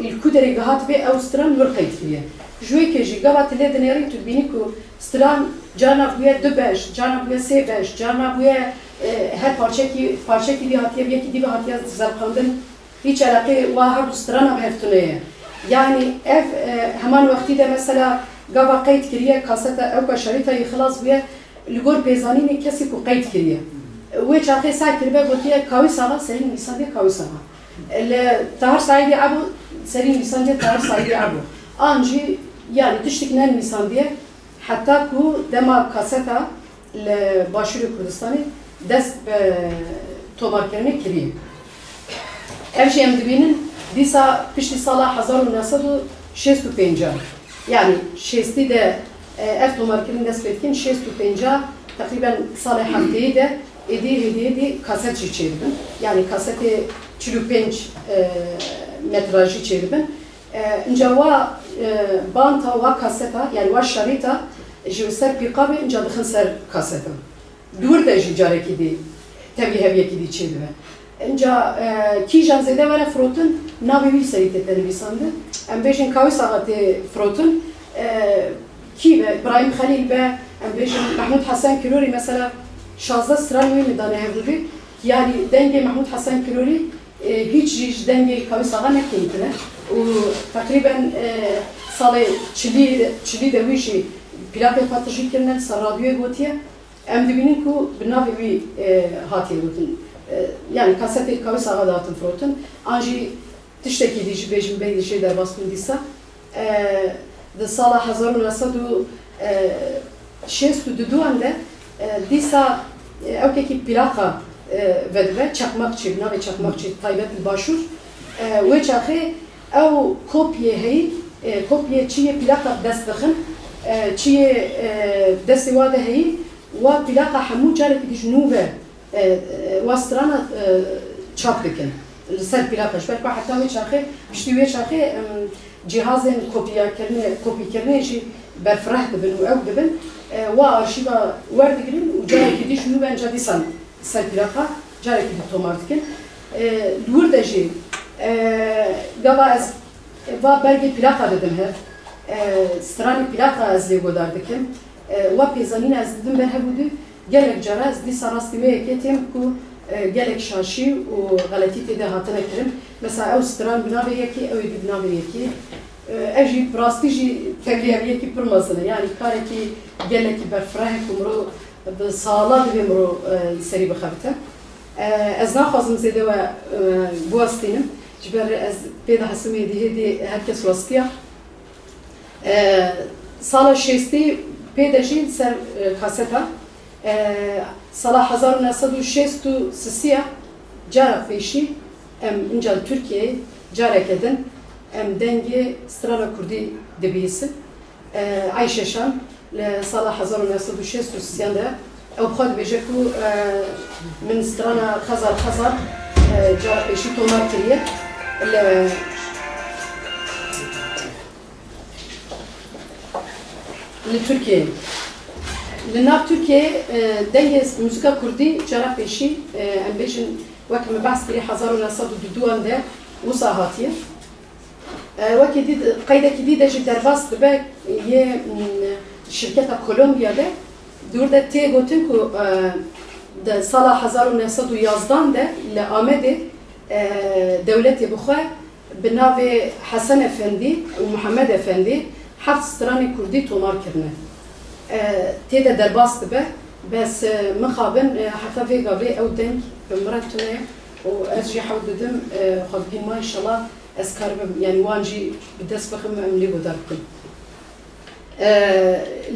li ku derê gihat bê ew stran wir qeyd kiriye. Ji wê kê jî gava tu lê dinêrî tu dibînî ku stran carna bûye du beş, carna bûye sê beş, carna bûye, e, her parçekî, parçekî dî hatiye, bi yekî dî ve hatiye zerqandin. Hiç eleqê wa her du strana bi hev tune ye. Yanî ev, e, heman wextî de mesela gava qeyd kiriye, kaseta ewka şerîta yî xilas bûye, li gor pêzanînê kesî ku qeyd kiriye. Wê çaxê seh kiribe gotiye Kawîs Axa, serî nivîsandiye Kawîs Axa. Li Tahir Saîdî Ebo, serî nivîsandiye Tahir Saîdî Ebo. An jî, yanî tiştik nenivîsandiye. Heta ku dema kaseta li Başûrê Kurdistanê dest bi tomarkirinê kiriye. Ev jî em dibînin dîsa piştî sala hezar û neh sed û şêst û pênc, yanî şêstî de, e, ev tomarkirin dest pê dikin, şêst û pênc, teqrîben salê heftêyî de êdî hêdî hêdî kaset jî çêdibin. Yanî kasetê çil û pênc, e, metrajî çêdibin. E, inca wa, e, banta wa kaseta, yanî wa şerîta ji ser pîqabê inca dixin ser kaseta. Di wir de jî carekî dî tevî hev yekî dî çêdibe. Inca, e, kîjan zêde were firotin, navê wî serî tête nivîsandin. Em bêjin Kawîs Axa tê firotin, e, kî be, Îbrahîm Xelîl be, em bêjin Mehmûd Hesen Kirorî, mesela şazdeh stran wê min dane hevdû bî. Yanî dengê Mehmûd Hesen Kirorî, e, hîç jî ji dengê Kawîs Axa ne kêmtir e û teqrîben, e, salê çilî, çilî de wî jî plakê xwe tijî kirine, li ser radyoyê gotiye. Em dibînin ku bi navê wî, e, hatiye gotin. E, yanî kasetê Kawîs Axa dihatin firotin. An jî tiştekî dî jî bêjim bê jê derbas bin dîsa. E, di sala hezar û neh sed û şêst û duduan de, e, dîsa, e, ewkekî plaka, e, vedibe, çeqmaqçî, bi navê çeqmaqçî taybet li Başûr. E, wê çaxê ew kopyê heyî, e, kopyê çi yê plaka bi dest dixin, e, çi yê, e, destê wa de heyî, wa plaka hemû carekî dî ji nû ve, e, e, wa strana, e, çap dikin. Li ser plaka, ji ber ku heta wê çaxê, piştî wê çaxê, em, cîhazên kopyakirinê, kopîkirinê jî berfireh dibin û ew dibin, e, wa arşîva werdigirin û carekî dî ji nû ve enca dîsan ser plaka carekî dî tomar dikin. E, li wir de jî, e, gava ez va belgê plaka didim hev, e, stranê plaka ez lê godar dikim. E, wa pêzanîna ez didim ber hev û du, gelek cara ez dîsa rastî wê yekê têm ku, e, gelek şaşî û xeletî tê de hatine kirin. Mesela ew stran bi navê yekê, ew ê bi navê yekê. E, ev jî bi rastî jî tevlî ev yekî pir mezin e. Yanî karekî gelekî berfireh e ku mirov bi sala divê mirov, e, li serî bixebite. E, ez naxwazim zêde we, e, biwestînim. Ji ber ez pê dihesim êdî hêdî her kes westiya. E, sala şêstî pê de jî li ser, e, kaseta, e, sala hezar û neh sed û şêst û sisiya cara pêşî em inca li Tirkiyeyê careke din em dengê strana kurdî dibihîsin. E, Ayşe Şan li sala hezar û neh sed û şêst û sisiyan de ew bi xwe dibêje ku, e, min strana Xezal Xezal, e, cara pêşî tomar kiriye. Li Li Tirkiyeyê, li nav Tirkiyeyê, e, dengê muzîka kurdî cara pêşî, e, em bêjin, wek me behs kirî hezar û neh sed û duduan de wisa hatiye. E, wekî dî, qeydekî dî de jî derbas dibe yê, m, şirketa Kolombiya de, di wir de tê gotin ku, e, di sala hezar û neh sed û yazdan de li Amedê, e, dewletê bi xwe bi navê Hesen Efendî û Mihemed Efendî heft stranê kurdî tomar kirine. E, tê de derbas dibe, bes, e, mixabin, e, heta vê gavê ew deng bi min re tune û ez jî hewl didim, e, xwedgîn ma înşallah ez karibim, yanî wan jî bi dest bixim, em lê godar bikin. E,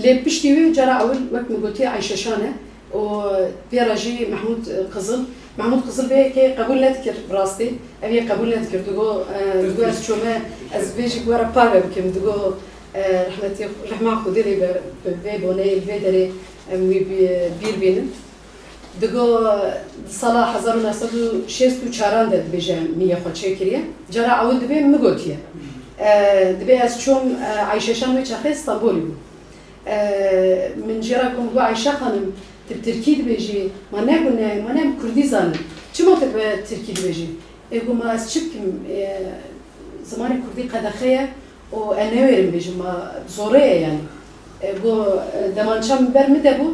lê piştî wê cara ewil, wek min gotî, Ayşe Şan e û pê re jî Mehmûd Qizil. Mehmûd Qizil vê yekê qebûl nedikir, bi rastî. Ev yê qebûl nedikir. Digo, e, digo ez çûme, ez vê jî were parve bikim. Digo, e, rehmetî, rehma Xwedê lê be, bi vê boneyê, li vê derê em wî bi-, bîr bînin. Digo, di sala hezar û neh sed û şêst û çaran de dibêje min yê xwe çêkiriye. Cara ewil dibê min gotiye. E, dibê ez çûm, e, Ayşe Şan wê çaxê Stenbolê bû. E, min jê re got, min got, Ayşe xanim, tu bi tirkî dibêjî? Ma ne, got ne, ma ne, em kurdî zanin. Çima tu bi tirkî dibêjî? E, got, ma ez çi bikim? E, zimanê kurdî qedexe ye û ez newêrim bêjim, ma zorê ye yanî. E, got, e, demança min ber min de bû,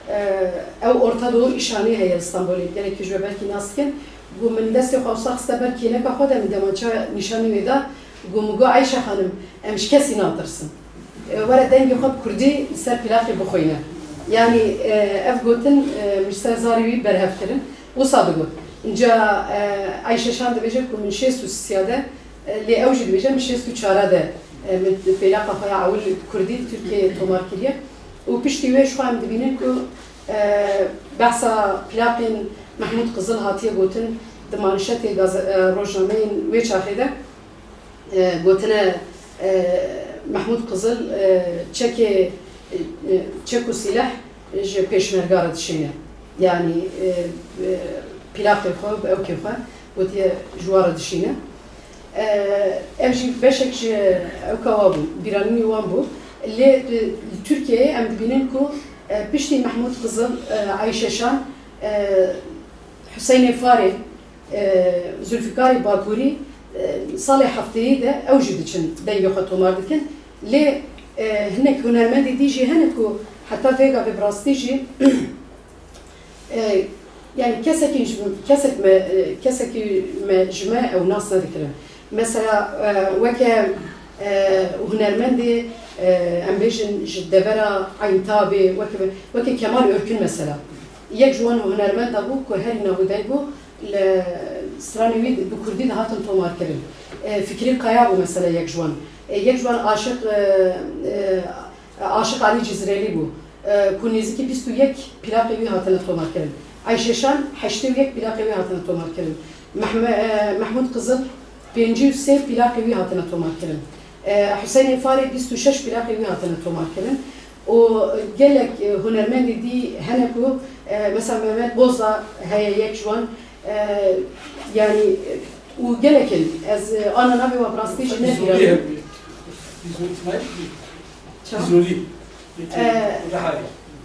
e, ew Orta Doğu îşanê heye li Stenbolê, gelekî ji we belkî nas dikin. Got, min destê xwe wisa xiste ber kêleka xwe de, min demança nîşanî wê da. Got, min got, Ayşe xanim, em ji kesî natirsin. E, were dengê xwe bi kurdî li ser plakê bixwîne. Yanî, e, ev gotin, e, min ji ser zarê wî berhev kirin. Wisa digot. Înca, e, Ayşe Şan dibêje ku min şêst û sisiya de, e, lê ew jî dibêje min şêst û çara de, e, min plaka xwe ya ewil bi kurdî li Tirkiyeyê tomar kiriye. Û piştî wê ji xwe em dibînin ku, e, behsa plakên Mehmûd Qizil hatiye gotin di manşetê gaze-, e, rojnameyên wê çaxê de. E, gotine, e, Mehmûd Qizil, e, çekê, e, e, çek û sîleh ji pêşmerga re dişîne. Yanî, e, e, pîlakê xwe, bi ewkê xwe gotiye ji wan re dişîne. E, ev jî beşek ji ewka wan bû, bîranînê wan bû. Lê di, li Tirkiyeyê em dibînin ku, e, piştî Mehmûd Qizil, e, Ayşe Şan, e, Huseynê Farê, e, Zulfikarê Bakurî, e, salê hefteyî de ew jî diçin dengê xwe tomar dikin. Lê, e, hinek hunermendê dî jî hene ku heta vê gavê bi rastî jî, e, yanî kesekî ji, kesek me, e, kesekî me, ji me ew nas nedikirin. Mesela, e, weke, e, hunermendê, e, em bêjin ji devera Eyntabê, weke, weke Kemal Örkün mesela. Yek ji wan hunermenda bû ku herî navûdeng bû, li stranê wî bi kurdî dihatin tomarkirin. E, Fikrî Kaya bû mesela yek ji wan. E, yek ji wan Aşiq, e, e, Aşiq Alî Cizrelî bû, e, ku nêzîkî bîst û yek plakê wî hatine tomarkirin. Ayşe Şan heştê û yek plaqê wî hatine tomarkirin. Mehme-, e, Mehmûd Qizil pêncî û sê plaqê wî hatine tomarkirin. E, Huseyinê Farê bîst û şeş plaqê wî hatine tomarkirin. Û gelek, e, hunermendê dî hene ku, e, mesela Mehmet Bozda heye yek ji wan, e, yanî, e, û gelek in. Ez, e, ana navê wan bi rastî jî nebîra. Çawa? Îzolî. Ee,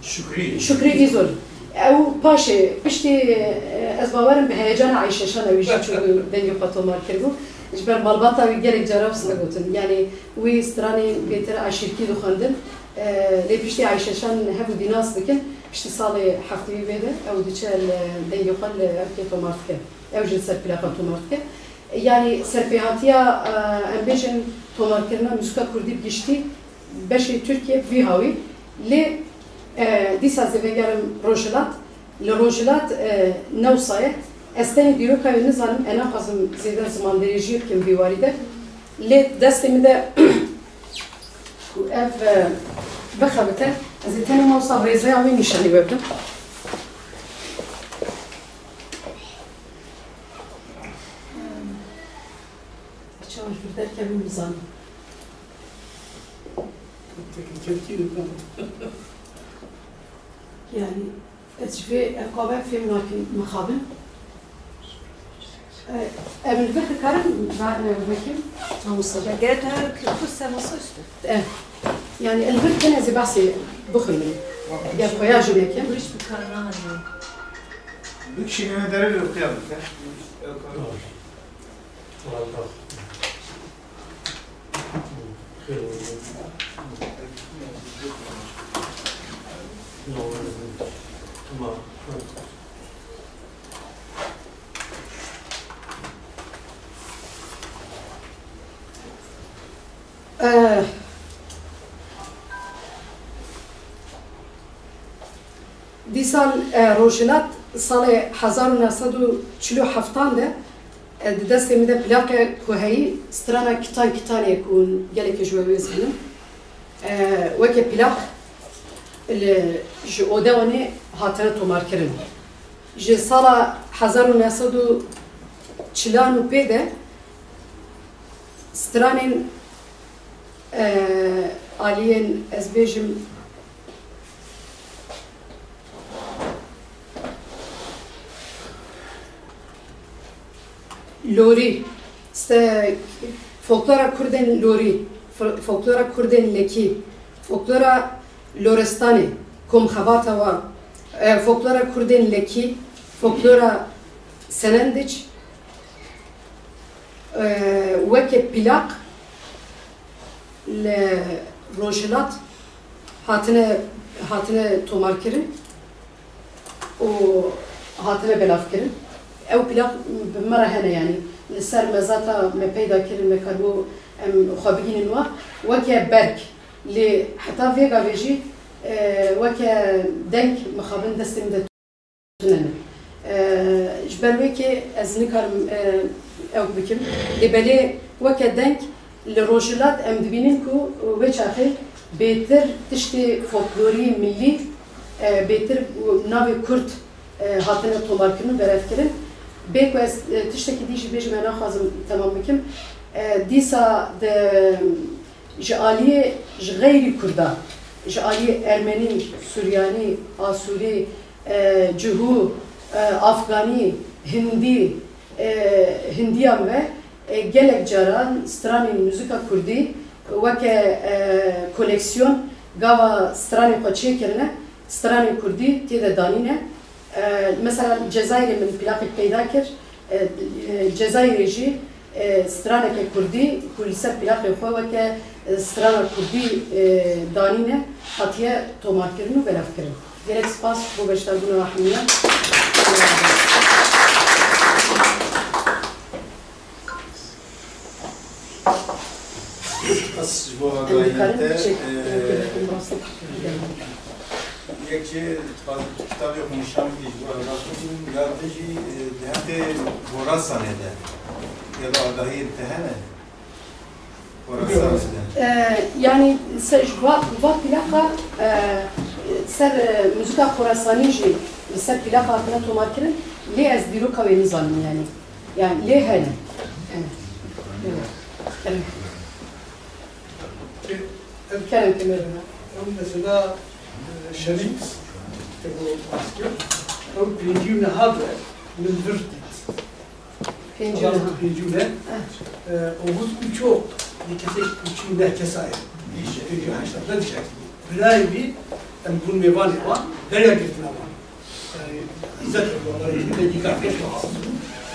Şukrî. Şukrî Îzol. Ew paşê, piştî, e, ez bawerim bi heyecana Ayşe Şan ew jî çûbû dengê xwe tomar kiribû. Ji ber malbata wî gelek cara wisa gotin. Yanî wî stranên bêtir aşîrkî dixwendin. E, lê piştî Ayşe Şan hev û dî nas dikin. Piştî salê heftê wê de ew diçe li dengê xwe li ewkê tomar dike. Ew jî li ser plaqan tomar dike. Yanî serpêhatiya, e, em bêjin tomarkirina muzîka kurdî bi giştî beşê Tirkiye bi vî hawî. Lê, e, dîsa zêvegerim Rojhilat. Li Rojhilat, e, ne wisa ye. Ez tenê dîroka wê nizanim, e, naxwazim zêde zimandirêjiyê bikim vî warî de. Lê destê min de ku ev, e, bixebite, ez ê tenê ma wisa rêzeya wê nîşanî we bidim. Çawa ji vir derkevim nizanim. Yanî, ez ji vê eqabe fêm nakim mixabin. E, em li vir dikarin, va-, e, vekim, mamosta. Gel, e, ku se masaüstü. E, yanî, li vir kin ez ê behsê bixwînim. Gel, koya ji vekim. Kuş bir karnı arıyor. Bir kişi gene dere bir okuyalım. Eh, Dîsan, e, Rojhilat salê hezar û neh sed û çil û heftan de, e, di destê min de plaqe ku heyî strana Kitan Kitanê ku gelekê ji we wê zînin, e, weke plaq li, ji Odeonê hatine tomarkirin. Ji sala hezar û neh sed û çilan û pê de stranên, e, aliyên, ez bêjim, Lorî, ste-, folklora Kurdên Lorî, fo-, folklora Kurdên Lekî, folklora Loristanê, komxebata wan, e, folklora Kurdên Lekî, folklora Senendiç, e, weke plaq li Rojhilat hatine, hatine tomarkirin û hatine belavkirin. Ew plaq bi me re hene, yanî li ser mezata me peyda kirin, me karibû em xwe bigihînin wa, weke berg. Lê heta vê gavê jî, e, weke deng mixabin destê min de tune ne. E, ji ber wê kê ez nikarim, e, ew bikim. Lê belê weke deng li Rojhilat em dibînin ku wê çaxê bêtir tiştê folklorî millî, e, bêtir navê Kurd, e, hatine tomarkirin û berevkirin. Bê ku ez, e, tiştekî dî jî bêjim, ez naxwazim temam bikim. E, dîsa di Ji aliyê, ji xeyrî Kurda, ji aliyê Ermenî, Suryanî, Asûrî, e, Cihû, e, Afganî, Hindî, e, Hindiyan ve, e, gelek caran stranên muzîka Kurdî weke, e, koleksiyon gava stranê xwe çêkirine, stranê Kurdî tê de danîne. E, mesela Cezayirê min plaqek peyda kir. E, e, Cezayirê jî, e, straneke Kurdî ku li ser plaqê xwe weke, e, strana Kurdî, e, danîne, hatiye tomarkirin û belavkirin. Gelek spas bo beşdarbûna we hemiyan. Ez ji bo agahiyên te, e, yek jê dixwazim kitabê xwe nîşan bidî ji bo agahiyên, ya din jî, e, di heqê Horasanê de ya da agahiyên te hene? Horasanê de. E, yanî se-, ji va, va plaqa, e, ser, e, muzîka Xorasanî jî Li ser plaka hatine tomarkirin, lê ez dîroka wê nizanim, yanî. Yanî lê hene. Hene. Evet. Kerem. Ev Kerem Kemal. Ew mesela, e, Şevîk, te ku baskir, ew pêncî û neha be min vir dît. Pêncî û neha. Pêncî û neh. Eh. E, Oğuz Uço, bir kesek uçu ne kesayı. Pêncî û heşt ne dişek. Birayê wî, em bûn mêvanê wan, derya girtina wan. Yani, îzzet ediyorlar, yani, bir dakika, keşke olsun.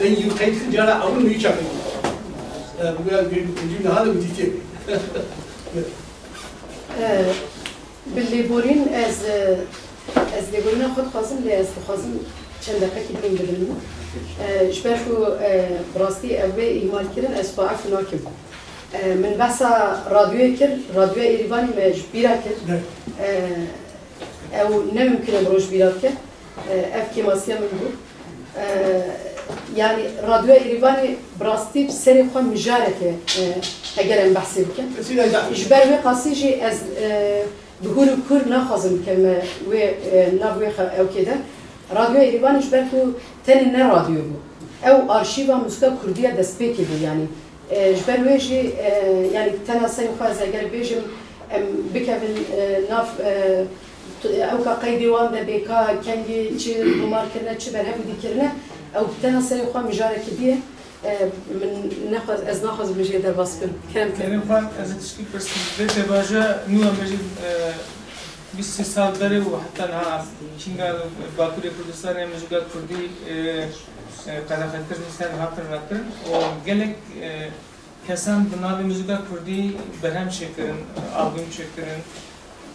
Ben yıl kayıtlı cara alın, hiç hakkı yok. Yani, bu kadar bir, bir cümle hala müthiş. Eh, bi lêborîn ez, eh, ez lêborîna xwe dixwazim, lê ez dixwazim çend deqekî din bibînim. Eh, ji ber ku, eh, bi rastî ev bê îhmalkirin, ez xwe efû nakim. Eh, min behsa radyoyê kir, radyoya Êrîvanê me ji bîra kir. Evet. Eh, ew ne mimkun e mirov ji bîra bike. Eh, ev kêmasiya min bû. Eh, yanî radyoya Êrîvanê bi rastî bi serê xwe mijareke, eh, heger em behsê bikin. Ji ber wê qasî jî ez, eh, bi hûr û kûr naxwazim bikevime wê, eh, nav wê xe-, ewkê de. Radyoya Êrîvanê ji ber ku tenê ne radyo bû. Ew arşîva muzika kurdî ya destpêkê bû, yanî. E, ji ber wê jî, e, yanî tena serê xwe ez eger bêjim, em bikevin, e, nav, e, tu-, ewka qeydê wan de bê ka kengî çi tomar kirine, çi berhev û dî kirine, ew bi tena serê xwe mijareke dî ye. E, min nexwaz-, ez naxwazim min jê derbas bikim. Kerem ke. Kerem xwe ez ê tişkî pirsim. Vê pêvajoya nû em bêjin, e, bîst sê sal berê û heta niha çînga Bakurê Kurdistanê muzika kurdî, e, e, qedexekirin, ser hatin rakirin û gelek, e, kesan bi navê muzika kurdî berhem çêkirin, albûm çêkirin.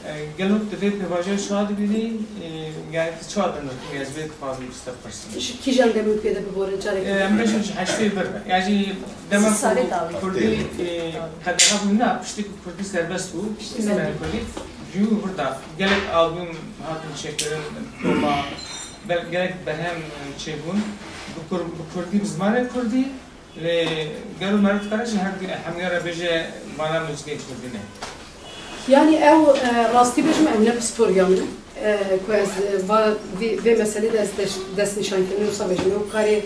E, gelo tu vê pêvajoyê çawa dibînî, e, yani tu çawa dinirtî, ez vê dixwazim ji te pirsim. Ji kîjan demê pê de bibore careke? E, em bêjin ji heştê vir be. Ya jî dema ku kurdî, e, qedexe bû, na, piştî ku kurdî serbest bû, piştî serbest bû, ji wî vir de gelek albûm hatin çêkirin, koma, bel-, gelek berhem, e, çêbûn. Bi kur-, bi kurdî, bi zimanê kurdî, lê gelo meriv dikare jî her hemiya re bêje vana muzîkê kurdî ne. Yanî ew, e, rastî bêjim, ew ne pisporiya min e, e, ku ez, e, va, vê, vê meselê de ez deş-, destnîşankirinê wisa bêjim. Ew karê,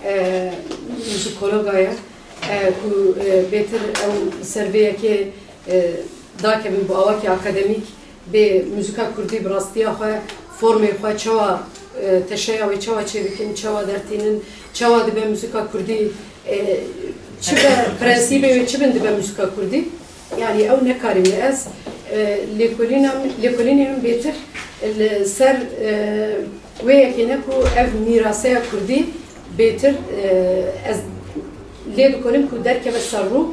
e, muzîkologa ye, e, ku, e, bêtir ew ser vê yekê, e, dakevin bi awakî akademîk, bê muzîka kurdî bi rastiya xwe, formê xwe çawa, e, teşeya wê çawa çêbikin, çawa dertînin, çawa dibe muzîka kurdî, e, çi be prensîbê wê çi bin dibe muzîka kurdî. Yanî ew ne karê min e. Ez, e, lêkolîna min, lêkolînê min bêtir li ser, e, wê yekê ne ku ev mîraseya kurdî bêtir, e, ez lê dikolim ku derkeve ser rû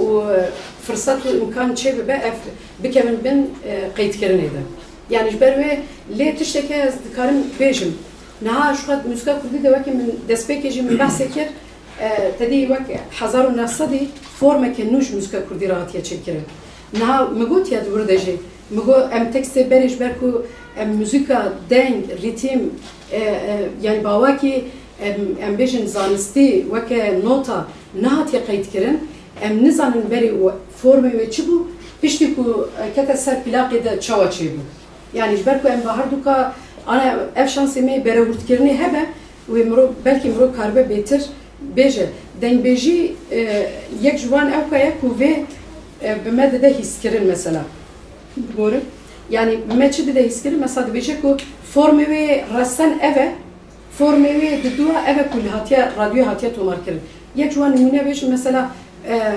û, e, firsat û îmkan çê bibe ev bikevin bin, e, qeydkirinê de. Yanî ji ber wê lê tiştekê ez dikarim bêjim. Niha ji xwe muzîka kurdî de wekî min destpêkê jî min behsê kir, e, te dî wek hezar û neh sedî formeke nû ji muzîka kurdî re hatiye çêkirin. Niha min gotiye di wir de jî, min got em tekstê berê ji ber ku em muzîka, deng, rîtîm, e, e, yanî bawakî em, em bêjin zanistî weke nota nehatiye qeydkirin, em nizanin berê û formê wê çi bû, piştî ku, e, kete ser plaqê de çawa çêbû. Yanî ji ber ku em bi herduka, ana ev şansê me berewirtkirinê hebe, wê mirov, belkî mirov karibe bêtir bêje. Dengbêjî, e, yek ji wan ewka ye ku vê, e, bi me dide hîskirin mesela. Bibore. Yanî me çi dide hîskirin? Mesela dibêje ku formê wê resen ev e, formê wê diduwa ev e ku li hatiye, radyoyê hatiye tomarkirin. Yek ji wan nimûne bêjim mesela, e,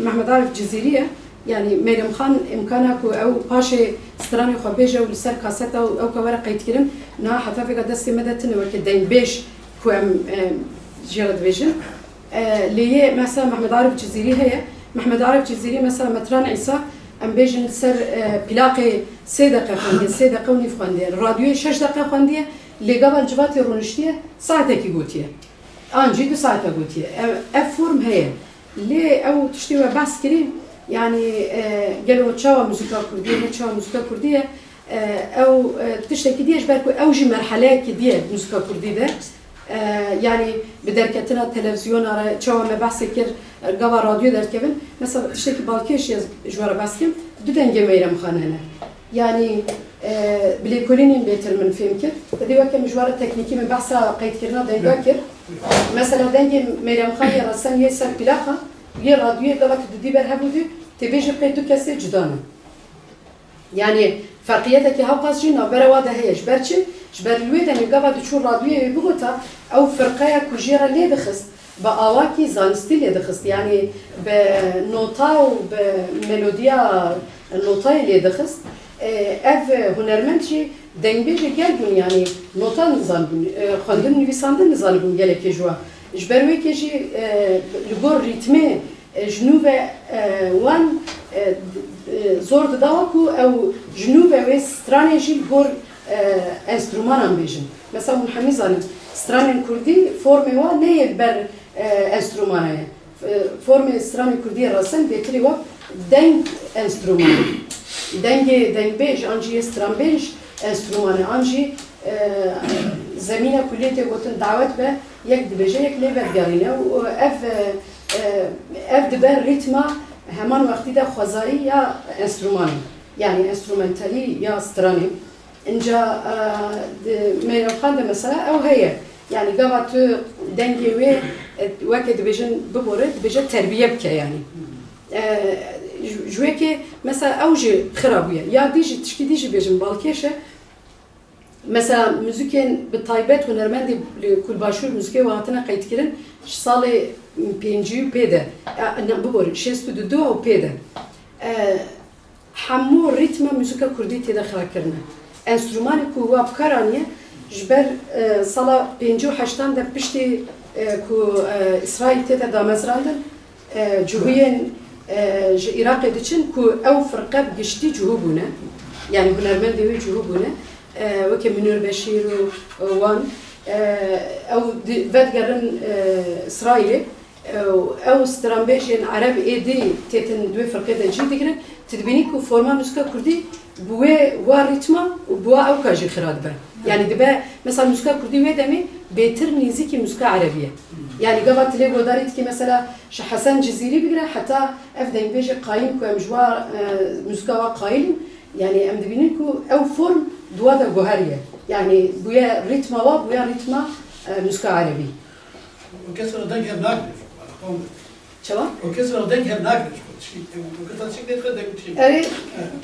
Mehmet Arif Cizîrî ye. Yanî Meyrem Xan îmkana ku ew paşê stranê xwe bêje û li ser kaseta û ewka were qeydkirin, niha heta vêga destê me de tune weke dengbêj ku em, e, jê re dibêjin. E, lê yê mesela Mehmet Arif Cizîrî heye. Mehmet Arif Cizîrî mesela Metran Îsa, em bêjin li ser, e, plaqê sê deqe xwendiye, sê deqe û nîv xwendiye. Radyoyê şeş deqe xwendiye, lê gava li civatê rûniştiye, saetekî gotiye. An jî du saete gotiye. Ev, ev form heye. Lê ew tiştê we behs kirî, yanî, e, gelo çawa muzîka kurdî ye, ne çawa muzîka kurdî ye, e, ew, e, tiştekî dî ye, ji ber ku ew jî merheleyekî dî ye muzîka kurdî de. E, yanî bi derketina televîzyona re çawa me behsê kir, gava radyo derdikevin. Mesela tiştekî balkêş ye ji we re behs kim, du dengê Meyrem Xan hene. Yanî E, bi lêkolînên bêtir min fêm kir. Êdî weke min ji we re teknîkî min behsa qeydkirina denga kir. Mesela dengê Meyrem Xan yê resen yê ser plaka, yê radyoyê gava tu didî ber hev û dî, tê bêjî qey du kesê cuda ne. Yanî ferqiyetekî hewqas jî navbera wa de heye. Ji ber çi? Ji ber li wê demê gava diçû radyoyê wê bigota, ew firqeya ku jê re lê dixist, bi awakî zanistî lê dixist. Yanî bi nota û bi melodiya notayê lê dixist. E, ev hunermend jî dengbêjê gel bûn, yanî nota nizanibûn, e, xwendin nivîsandin nizanibûn gelekê ji we. Ji ber wê kê jî, e, li gor rîtmê, e, ji nû ve, e, wan, e, d-, e, zor dida we ku ew ji nû ve wê stranê jî li gor, e, enstrûmanan bêjin. Mesela hûn hemî zanin, stranên kurdî formê wan ne yê li ber, e, enstrûmana ye. E, formê stranê kurdî yê resen bêtirî wek deng enstrûmanê. Dengê dengbêj an jî yê stranbêj enstrûmanê an jî, e, zemîna ku lê tê gotin dawet be, yek dibêje, yek lê vedigerîne û ev, e, e, ev dibe rîtma heman wextî de xwezayî ya enstrûmanê, yanî enstrûmentalî ya stranê. Inca, e, di Meyrem Xan de mesela ew heye. Yanî gava tu dengê wê, e, weke dibêjin bibore, dibêje terbiye bike yanî. E, ji, ji wê kê mesela ew jî xira bûye. Ya dî jî tişkî dî jî bêjin balkêş e. Mesela muzikên bi taybet hunermendê li ku li Başûr muzikê we hatine qeydkirin, ji salê pêncî û pê de, e, ne, bibore, şêst û du û pê de. E, Hemû rîtma muzîka kurdî tê de xira kirine. Enstrûmanê ku wa bi kar aniye, ji ber, e, sala pêncî û heştan de piştî, e, ku, e, Îsraîl tê de damezrandin, e, cihûyên, e, ji Iraqê diçin ku ew firqe bi giştî cihû bûne. Yanî hunermendê wê cihû bûne. E, weke Münir Beşîr û, e, wan, e, ew di-, vedigerin, e, Îsraîlê. Ew, ew stranbêjên ereb êdî têtin di wê firqê de cî digirin. Tu dibînî ku forma muzîka kurdî bi wê wa rîtma û bi wa ewka jî xira dibe. Yanî dibe, mesela muzîka kurdî wê demê bêtir nêzîkî muzîka erebî ye. Yanî gava tu lê godarî dikî mesela ji Hesen Cizîrî bigire heta ev dengbêjê qayîl ku em ji wa, e, muzîka wa qayîl in. Yanî em dibînin ku ew form di wa de guheriye. Yanî bûye rîtma wa, bûye rîtma, e, muzîka erebî. Orkestra deng hev nagire. Çawa? Orkestra deng hev nagire. Tişkî, orkestra tişkî nêdixwe deng tişkî. Erê,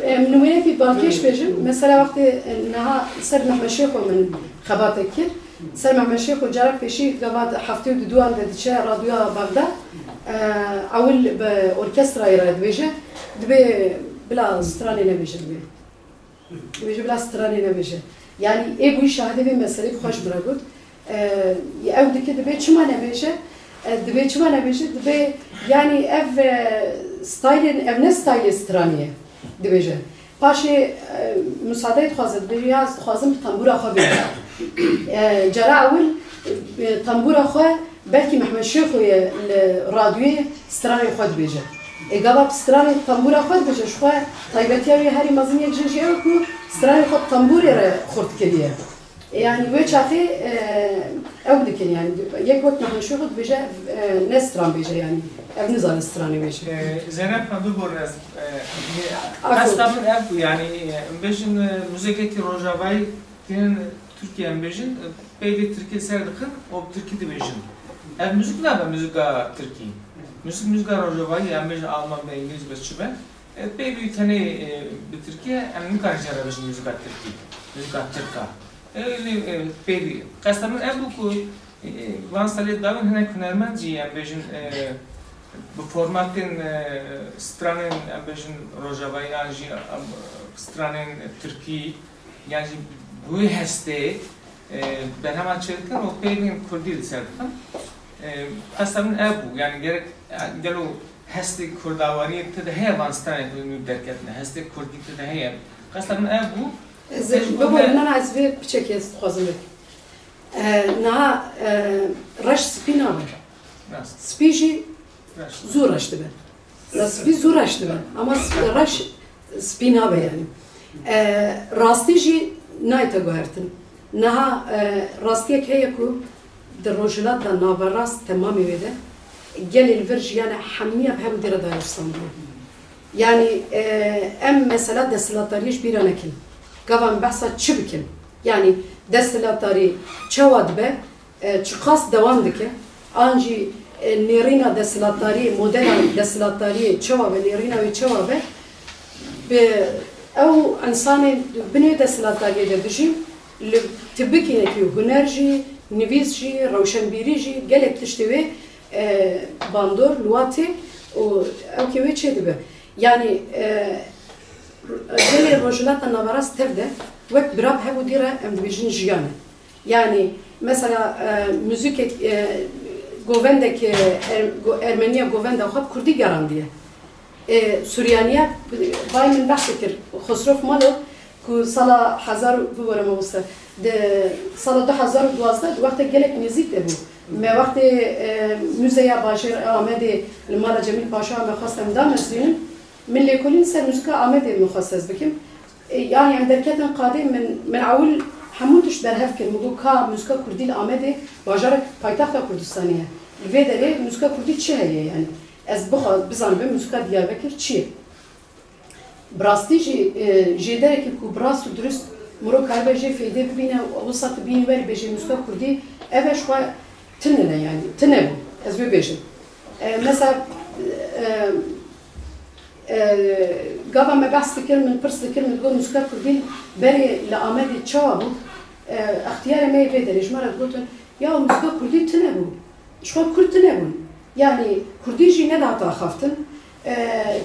em nimûneyekî balkêş bêjim. Mesela wextê, e, niha ser Mehmet Şêxo min xebatek kir. Ser Mehmet Şêxo carak pêşî gava heftê û duduan de diçe radyoya Bexda. E, ewil bi orkestrayê re dibêje. Dibê bila stranê nebêje dibê. Dibêje bila stranê nebêje. Yanî ê bûyî şahidê vê meselê bi xwe ji min re got. E, ew dike dibê çima nebêje? E, dibê çima nebêje? Dibê yanî ev, e, staylên, ev ne staylê stranê ye, dibêje. Paşê, e, musade dixwaze, dibêje ya ez dixwazim bi tembûra xwe bêjim. E, cara ewil, e, tembûra xwe Belkî Mehmet Şêxo ye li radyoyê stranê xwe dibêje. Ê gava tu stranê tembûra xwe dibêje, ji xwe taybetiya wê herî mezin yek jin jî ew e ku stranê xwe bi tembûrê re xurt kiriye. Ê, yanî wê çaxê, e, ew dikin, yanî yek wek Mehmet Şêxo dibêje, e, ne stranbêj e, yanî ev nizane stranê bêje. E, Zeynep, me biborin ez, e, Afo. Qesta min ev bû, yanî, e, em bêjin, e, muzîkekî rojavayî tên Tirkiyê em bêjin, e, Peyvê tirkî ser dixin û bi tirkî dibêjin. Ev muzîk nabe muzîka tirkî. Muzîk, muzîka rojavayî, em bêjin alman be, îngilîz be, çi be. E, peyvê tenê, e, bi tirkî ye, em nikarin jê re bêjin muzîka tirkî. Muzîka tirk a. E, lê, e, peyvê. Qesta min ev bû ku, e, van salê dawîn hinek hunermend jî, em bêjin, e, bi formatên, e, stranên, em bêjin rojavayî an jî, em, stranên tirkî, Yan jî bi wê hestê, e, berhema çêdikin û peyvên kurdî li ser dikin. E, qesta min ev bû, yani gerek, e, gelo hestê kurdawariyê tu de heye van stranê ku nû derketine, hestê kurdî tu de heye. Qesta min ev bû. Ez, Pêş baba, bûne nana ez vê piçekê ez dixwazim vê. E, niha, e, reş spî nabe. Rast. Spî jî Reş. Zû reş dibe. Spî zû reş dibe. Ama sp-, reş spî nabe yani. E, rastî jî nayte guhertin. Niha, e, rastiyek heye ku di rojhilat de naverast temamê wê de gelê li vir jiyane hemiya bi hev û dê re daye standiye. Yani, e, em mesela desthilatdariyê ji bîra nekin. Gava em behsa çi bikin? Yanî desthilatdarî çawa dibe, e, çiqas dewam dike? An jî, e, nêrîna desthilatdariyê, modela desthilatdariyê çawa be, nêrîna wê çawa be? Bi ew însanên binê desthilatdariyê de dijîn, li tibikînekî huner jî, nivîs jî, rewşenbîrî jî, gelek tiştê wê, e, bandor, li wa tê û ewkê wê çêdibe. Yanî, e, gelê Rojhilata Naverast tev de wek bira bi hev û dî re em dibêjin jiyan e. Yanî, mesela, e, muzîkek, e, govendek, e, er-, go-, ermeniya govenda xwe bi kurdî gerandiye. E, Suryaniya, vay min behsê kir, Xosrof Malo, ku sala hezar û, bibore mamoste, di sala du hezar û duwazdeh, di wextek gelek nêzîk de bû. Me wextê, e, Muzeya Bajêr Amedê li mala Cemîl Paşa me xwest em damezrînin, min lêkolîn ser muzîka Amedê min xwest ez bikim. E, yanî em derketin qadê, min, min ewil hemû tişt berhev kir. Min got, ka muzîka kurdî li Amedê, bajarek paytexta Kurdistanê ye. Li vê derê muzîka kurdî çi heye yanî? Ez bixwe-, bizanibim muzîka Diyarbekir çi ye? Bi rastî jî, e, jêderekî ku bi rast û dirust miro karibe jê feydê bibîne û wisa tu bînî werî bêjê muzîka kurdî, ev e ji xwe tune ne yanî, tune bû. Ez wê bêjim. E, mesela, e, e, gava me behs dikir, min pirs dikir, min digot muzîka kurdî berê li Amedê çawa bû? E, extiyarê me yê vê derê ji me re digotin, ya muzîka kurdî tune bû. Ji xwe kurd tune bûn. Yanî kurdî jî nedihate axaftin. E,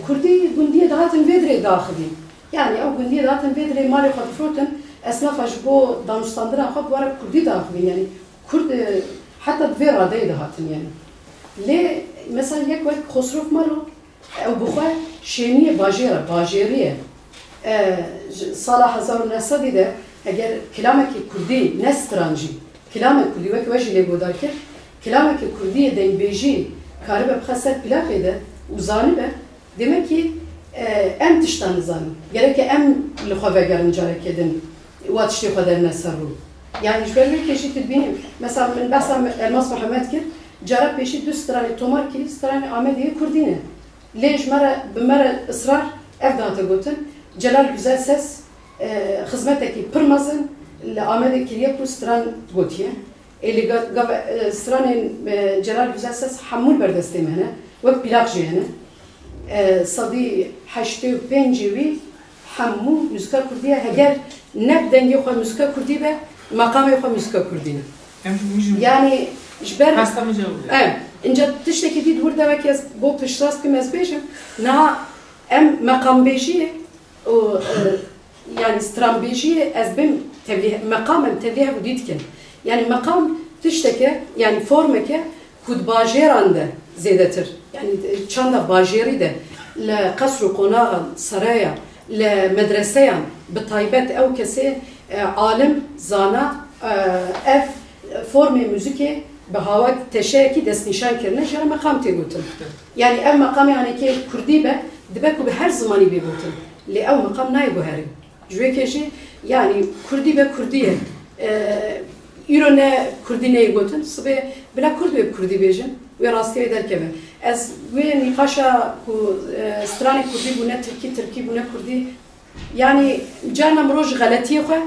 kurdî gundiyê dihatin vê dirê diaxivîn. Yanî ew gundiyê dihatin vê dirê malê xwe difirotin, esnafa ji bo danûstandina xwe bi we re bi kurdî diaxivîn. Yanî kurd, e, heta di vê radeyê dihatin yanî. Lê mesela yek wek Xosrof Malo, ew bi xwe şêniyê bajêr e, bajêrî ye. E, ji sala hezar û neh sedî de eger kilamekî kurdî, ne stran jî, kilamê kurdî wek we jî lê guhdar kir, kilamekî kurdî yê dengbêjî karibe bixe ser plakê de û zanibe, demek ki, e, em tiştan nizanin. Gereke em li xwe vegerin carekê din, wa tiştê xwe derine ser rû. Yanî ji ber wê kêşî tu dibînî, mesela min behsa Elmas Mihemed kir, cara pêşî du stranê tomar kirî, stranê Amedê yê kurdî ne. Lê ji me re, bi me re israr ev dihate gotin, Celal Güzelses, e, xizmetekî pir mezin li Amedê kiriye ku stran gotiye. Ê li ga-, gava, e, stranên, e, Celal Güzelses hemû li ber destê me hene, wek plak jî hene. E, sedî heştê û pêncê wî hemû muzîka kurdî ye. Heger ne bi dengê xwe muzîka kurdî be, meqamê xwe muzîka kurdî ne. Em jî, min jî Yanî ji ber Hasta min jî ew e. Em, inca tiştekî dî di wir de wekî ez bo piştrast bikim ez bêjim, niha em meqambêjiyê û, e, yanî stranbêjiyê ez bêm tevlî-, meqam em tevlî hev û dî dikin. Yanî meqam tişteke, yanî formeke ku di bajêran de zêdetir, yanî çanda bajêrî de li qesr û qonaxan, saraya, li medreseyan, bi taybet ew kesê, e, alim, zana, e, ev formê muzîkê bi hawek teşeyekî destnîşan kirine, jê re meqam tê gotin. Yanî ev meqamê hanekê kurdî be, dibe ku bi her zimanî bê gotin. Lê ew meqam nayê guherîn. Ji wê kêşî, yanî kurdî be kurdî ye. E, îro ne kurdî neyê gotin, sibê bila kurd wê bi kurdî bêjin, wê rastiyê wê derkeve. Ez wê nîqaşa ku, e, stranê kurdî bûne tirkî, tirkî bûne kurdî, yanî carna mirov ji xeletiyê xwe,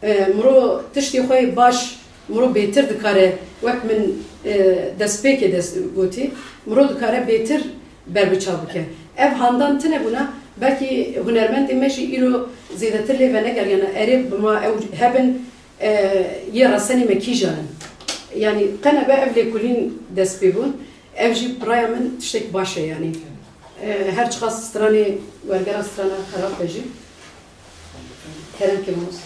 e, mirov tiştê xwe yê baş, mirov bêtir dikare, wek min, e, destpêkê dest gotî, mirov dikare bêtir berbiçav bike. Ev handan tune bûna, belkî hunermendê me jî îro zêdetir lê venegeriyana, erê bi ma ew hebin, e, yê resenê me kîjan in? Yanî qe nebe ev lêkolîn dest pê bûn, ev jî bi raya min tiştek baş e yanî. E, her çiqas stranê wergera strana xerab be jî. Kerem ke mamoste.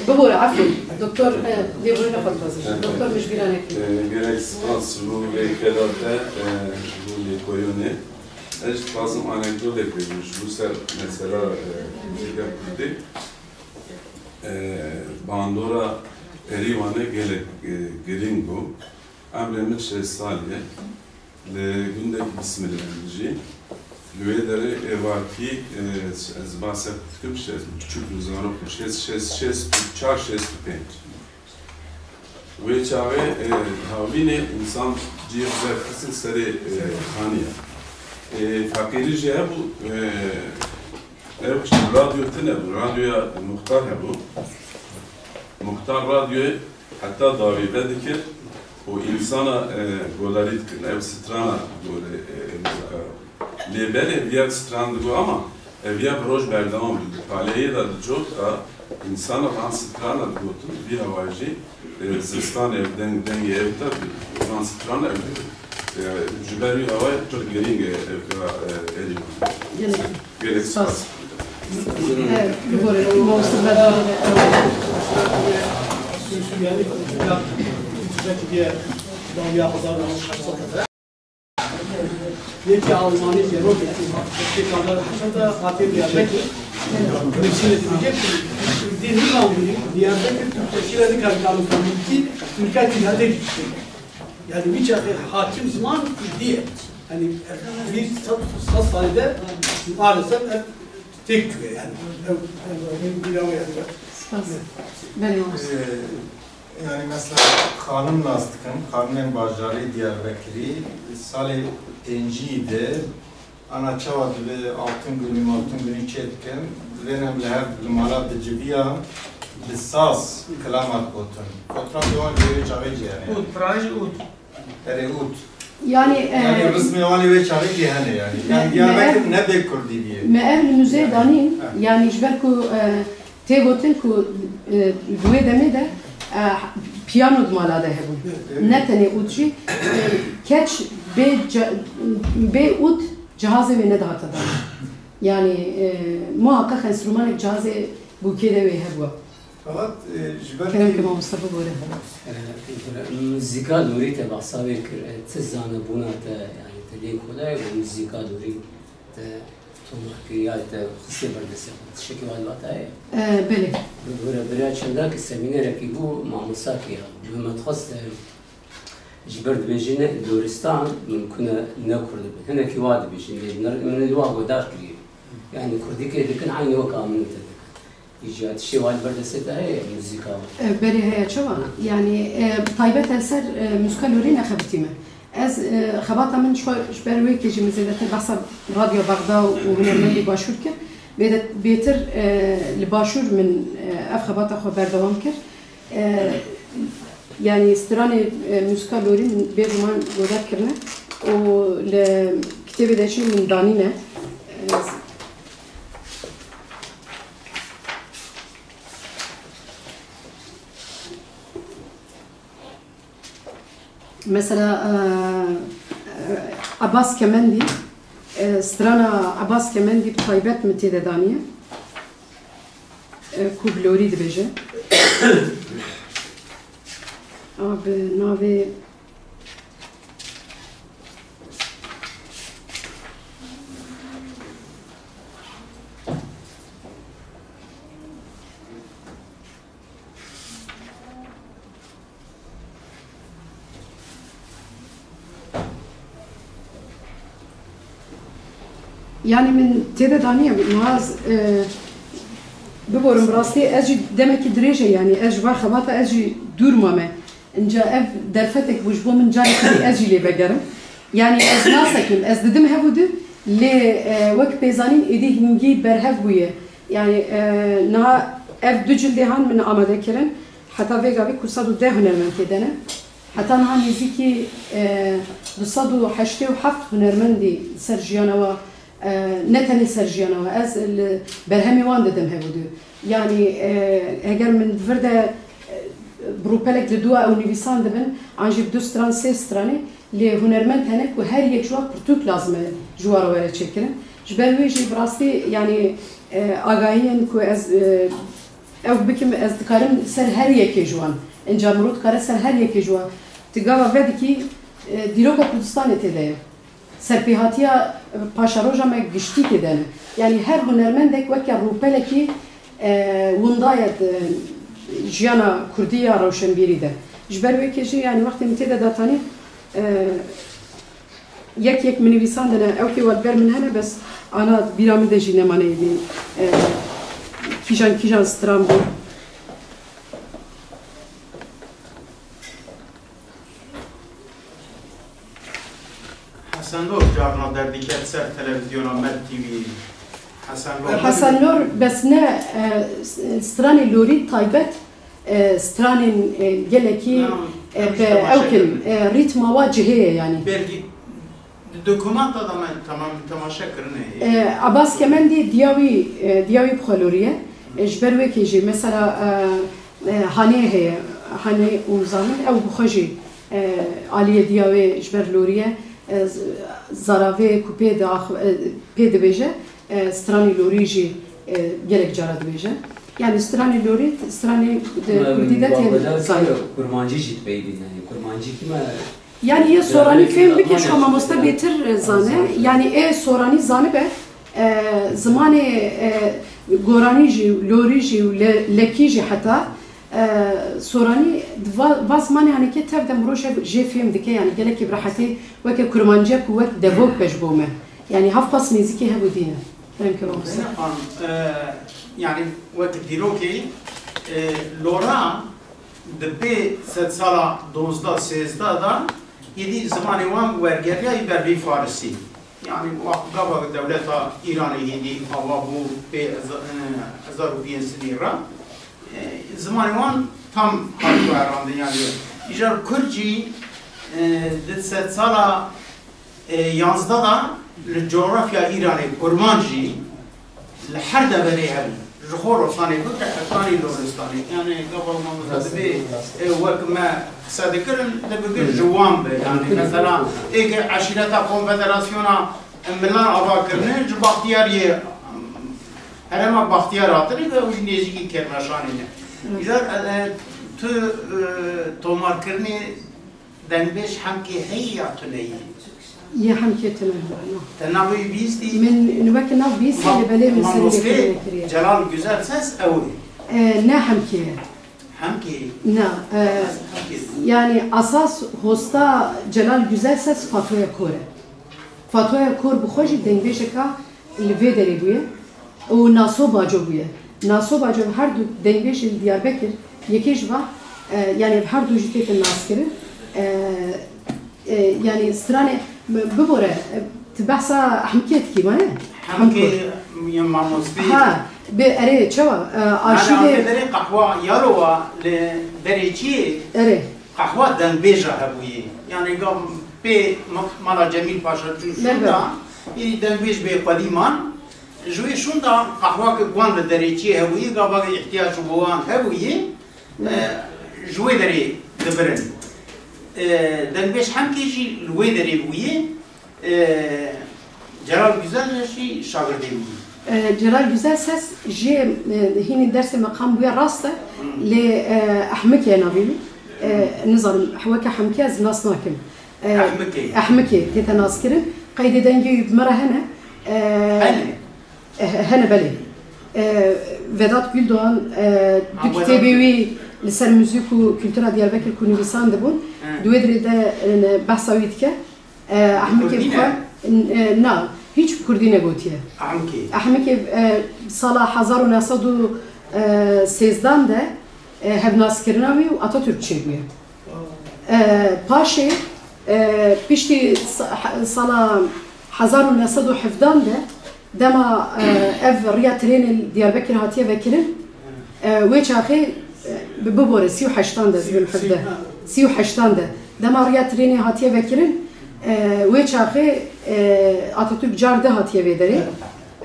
Bibore, efû. Doktor, e, lêborîna xwe dixwazin. Doktor, min ji bîra nekir. E, gelek spas ji bo vê keda te, e, ji bo lêkolînê. Ez jî dixwazim anekdotek bêjim ji bo ser mesela, e, muzîka kurdî. E, bandora Erîwanê gelek, e, girîng bû. Emrê min şêst salî ye. Li gundek Bismilê em dijî. Li wê derê êvarkî, e, ez basek dikim, şêst, piçûk û zarok bû, şêst, şêst, şêst û çar, şêst û pênc. Wê çaxê, e, hawînê însan cihê xwe derxistin serê, e, xaniya. E, feqîrî jî hebû, e, Ew radyo tune bû, radyoya muxtar hebû. Muxtar radyoyê heta dawî vedikir û însana, e, godarî dikirin. Ew strana gore, e, muzika. Lê belê viya stran digot ama ev ya bi roj berdewam bû. Di paleyê de dicot da însana van strana digotin, vî hawayê jî, e, zistanê ev deng, dengê ev de bi van stran ev, e, ji ber wî hawayê pir girîng e ev ka, e, erî. Gelek Gelek spas. Spas. E, bibore, mamoste Bedrî. Sürüsü yani, ya, diye, ya, ya, Yekî Almanî, Yevropê, Tirkiyê kanda heta hatiye Diyarbekir. Nivîsînê dibêje, Kurdî nizanî, Diyarbekir Türkçesî re nikare kano Kurdî, Tirkiyê Diyarbekir. Yani wî çaxê hakim ziman Kurdî ye. Yani bir sed, sed salî de maalesef ev têk çûye yani. Ev, ev, ev, ev, ev, ev. Spas. Belê, mamoste. Ee, Yani mesela xanim nas dikim, xanimên bajarê Diyarbekirî salê pêncî de ana çawa divê altın günü, altın günü çê dikin, divên em li hev li mala diciviyan bi saz kilamat gotin. Fotoğrafê wan jî wê çaxê jî hene. Ût, pirayî jî ût. Erê ût. Yani, Yani e, rizmê wan ê wê çaxê jî hene yani. Me, Yani me Diyarbekir ev, ne bê kurdî bîye. Me ev li muzeyê Yani, danîn, he. Yani ji ber ku, e, Tê gotin ku, e, di wê demê de, e, piyano di mala de hebû. Evet, evet. Ne tenê ût jî, e, keç bê ce-, bê ût cihazê wê nedihate dan. Yani, e, muhaqqeq enstrûmanek cihazê bûkê de wê hebû. Fakat, e, ji ber Kerem ki mamoste bibore. E, muzîka dorî te behsa wê kir, e, ti zanebûna te, yani te lê kolay û muzîka dorî te Tomar kiriye, te xistê ber destê xwe. Tiştekî wan vat heye? E, belê. Bi, bi, bira çendakî semînerekî bû, mamosta kiriye. Min xwest, e, ji ber dibêjin doristan, mimkun e ne kurd bin. Hinekî wa dibêjin, lê min, min wa godar kiriye. Yani kurdî kê dikin, eynî weka min te dikin. Îca tiştê wan ber destê te heye, muzîka wan? E, belê heye, çawa? Yani, e, bi taybet li ser, e, muzîka lorî nexebitî me. Ez, e, xebata min ji xwe, ji ber wê kê jî min zêdetir behsa Radyo Bexda û hunermendê başûr kir. Bêde-, bêtir, e, li başûr min, e, ev xebata xwe berdewam kir. E, yani stranê, e, muzîka lorî min bêguman godar kirine û li kitêbê de jî min danîne. E, Mesela, e, e, Abbas Kemendî, e, strana Abbas Kemendî bi taybet min tê de daniye. E, ku bi lorî dibêje. A bi navê Yani min tê de daniye, niha ez, e, biborim, rastî ez jî demekî dirêj e, yani ez ji van xebata ez jî dûr mame. Inca ev derfetek bû ji bo min, carekî ez jî lê vegerim. Yani ez nasekim, ez didim hev û du, lê, e, wek pê zanîn êdî hingî berhev bûye. Yani, e, niha ev du cildê han min amade kirin. Heta vê gavê ku sed û deh hunermend tê de ne. Heta niha nêzîkî, e, du sed û heştê û heft hunermendî ser jiyana we, e, ne tenê ser jiyana we, ez li berhemê wan didim hev û du. Yanî, e, heger min di vir de, e, bi rûpelek didu ew nivîsan dibin, an jî bi du stran, sê stranê, lê hunermend hene ku her yek ji wan pirtûk lazim e ji wan re were çêkirin. Ji ber wê jî bi rastî, yanî, e, agahiyên ku ez, e, ew bikim, ez dikarim ser her yekê ji wan. Inca mirov dikare ser her yekê ji wan. Tu gava vedikî, e, dîroka Kurdistanê tê de ye. Serpêhatiya, e, paşeroja me giştî tê de ne. Yanî her hunermendek weke rûpelekî, e, winda ye di jiyana kurdî ya rewşenbîrî de. Ji ber wê kê jî, yanî wextê min tê de datanî, e, Yek yek min nivîsandine, ew kê wer ber min hene, bes ana bîra min de jî nemane êdî, e, kîjan kîjan stran bû. Hesen Dost carna derdiket ser televîzyona Med T V. Hesen Lor. Hesen Lor, bes ne, e, s-, stranê lorî taybet, e, stranên, e, gelekî, Tamam, e, tamam, be, işte ew başa kin, gelin. E, rîtma wa cihê ye, yanî. Belkî di dokumenta de me tamam temaşe kirine. E, Abbas Kemendî diya wî, e, diya wî bi xwe lorî ye. E, ji ber wê kê jî, mesela, e, e, hanê heye, hanê û zanin, ew bi xwe jî, e, aliyê diya wê ji ber lorî ye. E, z-, zaravê ku pê diax-, e, pê dibêje, e, stranê lorî jî, e, gelek cara dibêje. Yanî stranê lorî, stranê di kurdî de tê zanîn. Kurmancî jî dibeyî bîn, yanî kurmancî kî me. Yanî yê soranî fêm bike, çima mamoste bêtir, e, zane. Yanî ê soranî zanibe, e, zimanê, e, goranî jî, lorî jî û le-, lekî jî heta, e, soranî di va, va zimanê hanekê tev de mirov jê, jê fêm dike, yanî gelekî bi rehetî weke kurmanciya ku wek devok be ji bo me. Yanî hevqas nêzîkî hev û dî ne. Kerem ke bavêje. Zeynep Xanim, e, yanî wek dîrokê, e, lora di pê sedsala duwazdeh sêzdeh de êdî zimanê wan wergeriyayî ber vî farisî. Yanî wexta gava dewleta Îranê êdî ava bû pê eza-, e, hezar û pênc sedî re, e, zimanê wan tam hat guherandin. Yanî îcar kurd jî, e, di sedsala e, yanzdeh de li coğrafya Îranê kurmanc jî li her deverê hebû. Ji Xorasanê bike hetanî Loristanê. Yanî gava mamoste dibê, e, wek me qise dikirin, dibigir ji wan be. Yanî mesela êkê eşîreta Konfederasyona Milan ava kirine ji Baxtiyariyê, herêma Baxtiyar hatine ve ew jî nêzîkî Kermeşanê ne. Îcar, e, tu, e, tomarkirinê Dengbêj Hemkê heyî ya tune yî? Yê Hemkê tune, na. Te navê wî bihîstî? Min weke nav bihîstî, lê belê min serî vê kiriye. Mamoste Celal Güzel Ses ew ê? E, ne Hemkê ye. Hemkê? Na, e, Hemkê. Yanî esas hosta Celal Güzel Ses Fatoya Kor e. Fatoya Kor bi xwe jî dengbêjeka li vê derê bûye û Naso Baco bûye. Naso Baco her du dengbêjên Diyarbekir, yekê ji van, e, yanî her du jî tête naskirin. E, e, yanî stranê, bibore, e, tu behsa Hemkê dikî, were? Hemkê, ya mamostî. Ha, bi erê çawa, e, arşîvê. Erê qehwa Yalowa li derê çiyê. Erê. Qehwa dengbêja hebûyê. Yanî gam pê ma-, mala Cemîl Paşa çû şûnda, ê dengbêj bê xwedî man. Ji wê şûnda qehwa ke wan li derê çiyê hebûyê, gava îhtiyac û bo wan hebûyê, e, ji wê derê dibirin. E, dengbêj Hemkê jî li wê derê bûyê. E, Celal Güzel jî şagirdê min bû. E, Celal Güzel Ses jê, e, hînî dersê meqam bûye, rast e. Hmm. Lê, e, Ehmikê navê min. E, nizanim, weke Hemkê ez nas nakim. E, Ehmikê. Ehmikê tête naskirin. Qeydê dengê wî bi me re hene. E, hene? E, hene, belê. E, Vedat Güldoğan, e, du kitêbê wî li ser muzîk û kultura Diyarbekir ku nivîsandibûn, di wê dirê de, e, behsa wî dike. E, Ehmikê bi xwe, e, na, hîç bi kurdî negotiye. Ehmikê. Ehmikê, e, sala hezar û neh sed û sêzdeh de, e, hevnaskirina wî û Atatürk çêbûye. E, paşê, e, piştî sa-, he-, sala hezar û neh sed û hevdeh de, dema, e, ev riya trênê li Diyarbekir hatiye vekirin, e, wê çaxê, e, bi-, bibore, sî û heştan de, ez bim hevdeh. Sî û heştan de. Dema riya trênê hatiye vekirin, e, wê çaxê, e, Atatürk car di hatiye vê derê.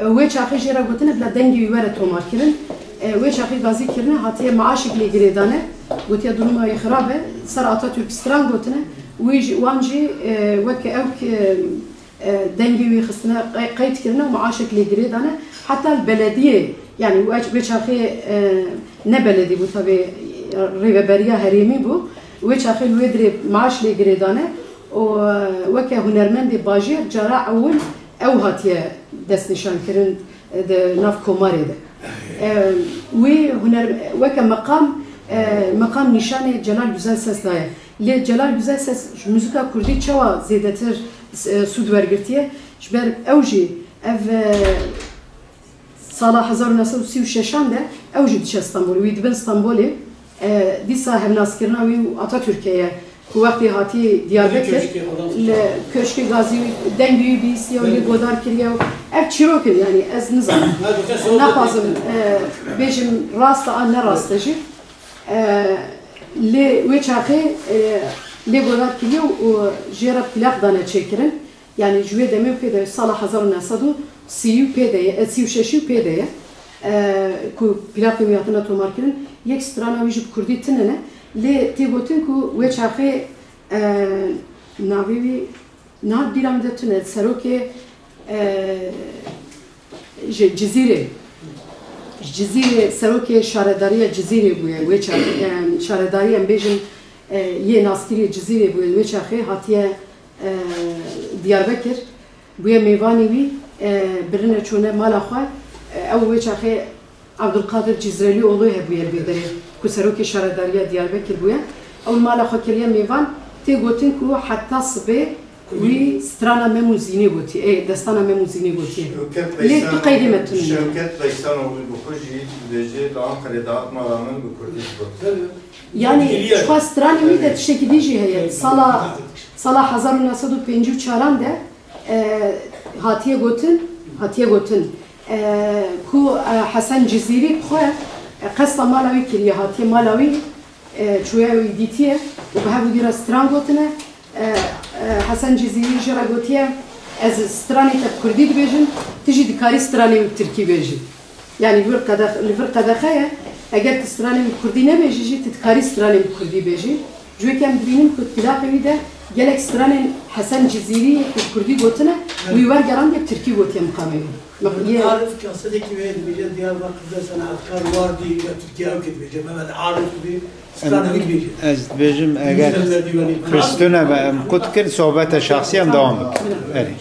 E, wê çaxê jê re gotine bila dengê wî were tomarkirin. E, wê çaxê gazî kirine, hatiye maaşek lê girêdane. Gotiye duruma wî xirab e. Ser Atatürk stran gotine. Wî jî, wan jî, e, weke ew ki, e, dengê wî xistine, qey-, qeyd kirine û maaşek lê girêdane. Heta li belediyê, yanî wê, wê çaxê, e, ne beledî bû tabê, rêveberiya herêmî bû. Wê çaxê li wê dirê maaş lê girêdane û, e, weke hunermendê bajêr cara ewil ew hatiye destnîşankirin di nav komarê de. E, wî huner, weke meqam, e, meqam nîşanê Celal Güzel Ses daye. Lê Celal Güzel Ses ji muzîka kurdî çawa zêdetir, e, sûd wergirtiye? Ji ber ew jî ev, e, sala hezar û neh sed û sî û şeşan de ew jî diçe Stenbolê. Wî dibin Stenbolê, e, dîsa hevnaskirina wî û Atatürkê ye, Ku wextê hatî Diyarbekir, li Köşkê Gazî dengê wî bihîstiye û lê godar kiriye û ev çîrok in, yanî ez nizanim. Naxwazim, e, bêjim rast e an ne rast e jî. E, lê wê çaxê, e, lê godar kiriye û, û jê re plak dane çêkirin. Yanî ji wê demê û pê de sala hezar û neh sed û sî û pê de ye, e, sî û şeş û pê de ye. E, ku plakên wî hatine tomarkirin, yek strana wî jî bi kurdî tune ne. Lê tê gotin ku wê çaxê, e, navê wî niha bîra min de tune, serokê, e, ji Cizîrê, ji Cizîrê, serokê şaredariya Cizîrê bûye, wê çaxê, e, şaredarî em bêjin, e, yê naskirî Cizîrê bûye, wê çaxê hatiye, e, Diyarbekir, bûye mêvanê wî, e, birine çûne mala xwe, e, ew wê çaxê Abdulkadir Cizrelioğlu hebûye li vê derê, ku serokê şaredariya Diyarbekir bûye. Ew li mala xwe kiriye mêvan, tê gotin ku heta sibê wî strana Mem û Zînê gotiye, ê, destana Mem û Zînê gotiye. Lê tu qeydê me tune. Şewket Veysanoğlu bi xwe jî dibêje, li Anqerê dihat mala min bi kurdî digot. Yanî, ji xwe stranê wî de tiştekî dî jî heye. Sala, sala hezar û neh sed û pêncî û çaran de, e, hatiye gotin, hatiye gotin, e, ku, e, Hesen Cizîrî bi xwe, e, qesta mala wî kiriye, hatiye mala wî, e, çûye wî dîtiye û bi hev û dî re stran gotine. E, e, Hesen Cizîrî jê re gotiye, ez stranê te bi kurdî dibêjim, tu jî dikarî stranê wî bi tirkî bêjî. Yanî li vir qedex-, li vir qedexe ye, eger tu stranê wî bi kurdî nebêjî jî, tu dikarî stranê wî bi kurdî bêjî. Ji wê ke em dibînin ku di plaqê wî de gelek stranên Hesen Cizîrî ku bi kurdî gotine, wî wergerandiye bi tirkî gotiye miqamê wî. Mehmet Arif kasedekî wê dibêje, Diyarbakır'da senatkar vardı ya Türkiye ew kê dibêje, Mehmet Arif dibê, strana wî dibêje. Ez dibêjim, eger pistune be, em qut kir, sohbete şahsî em dewam bikin. Erê.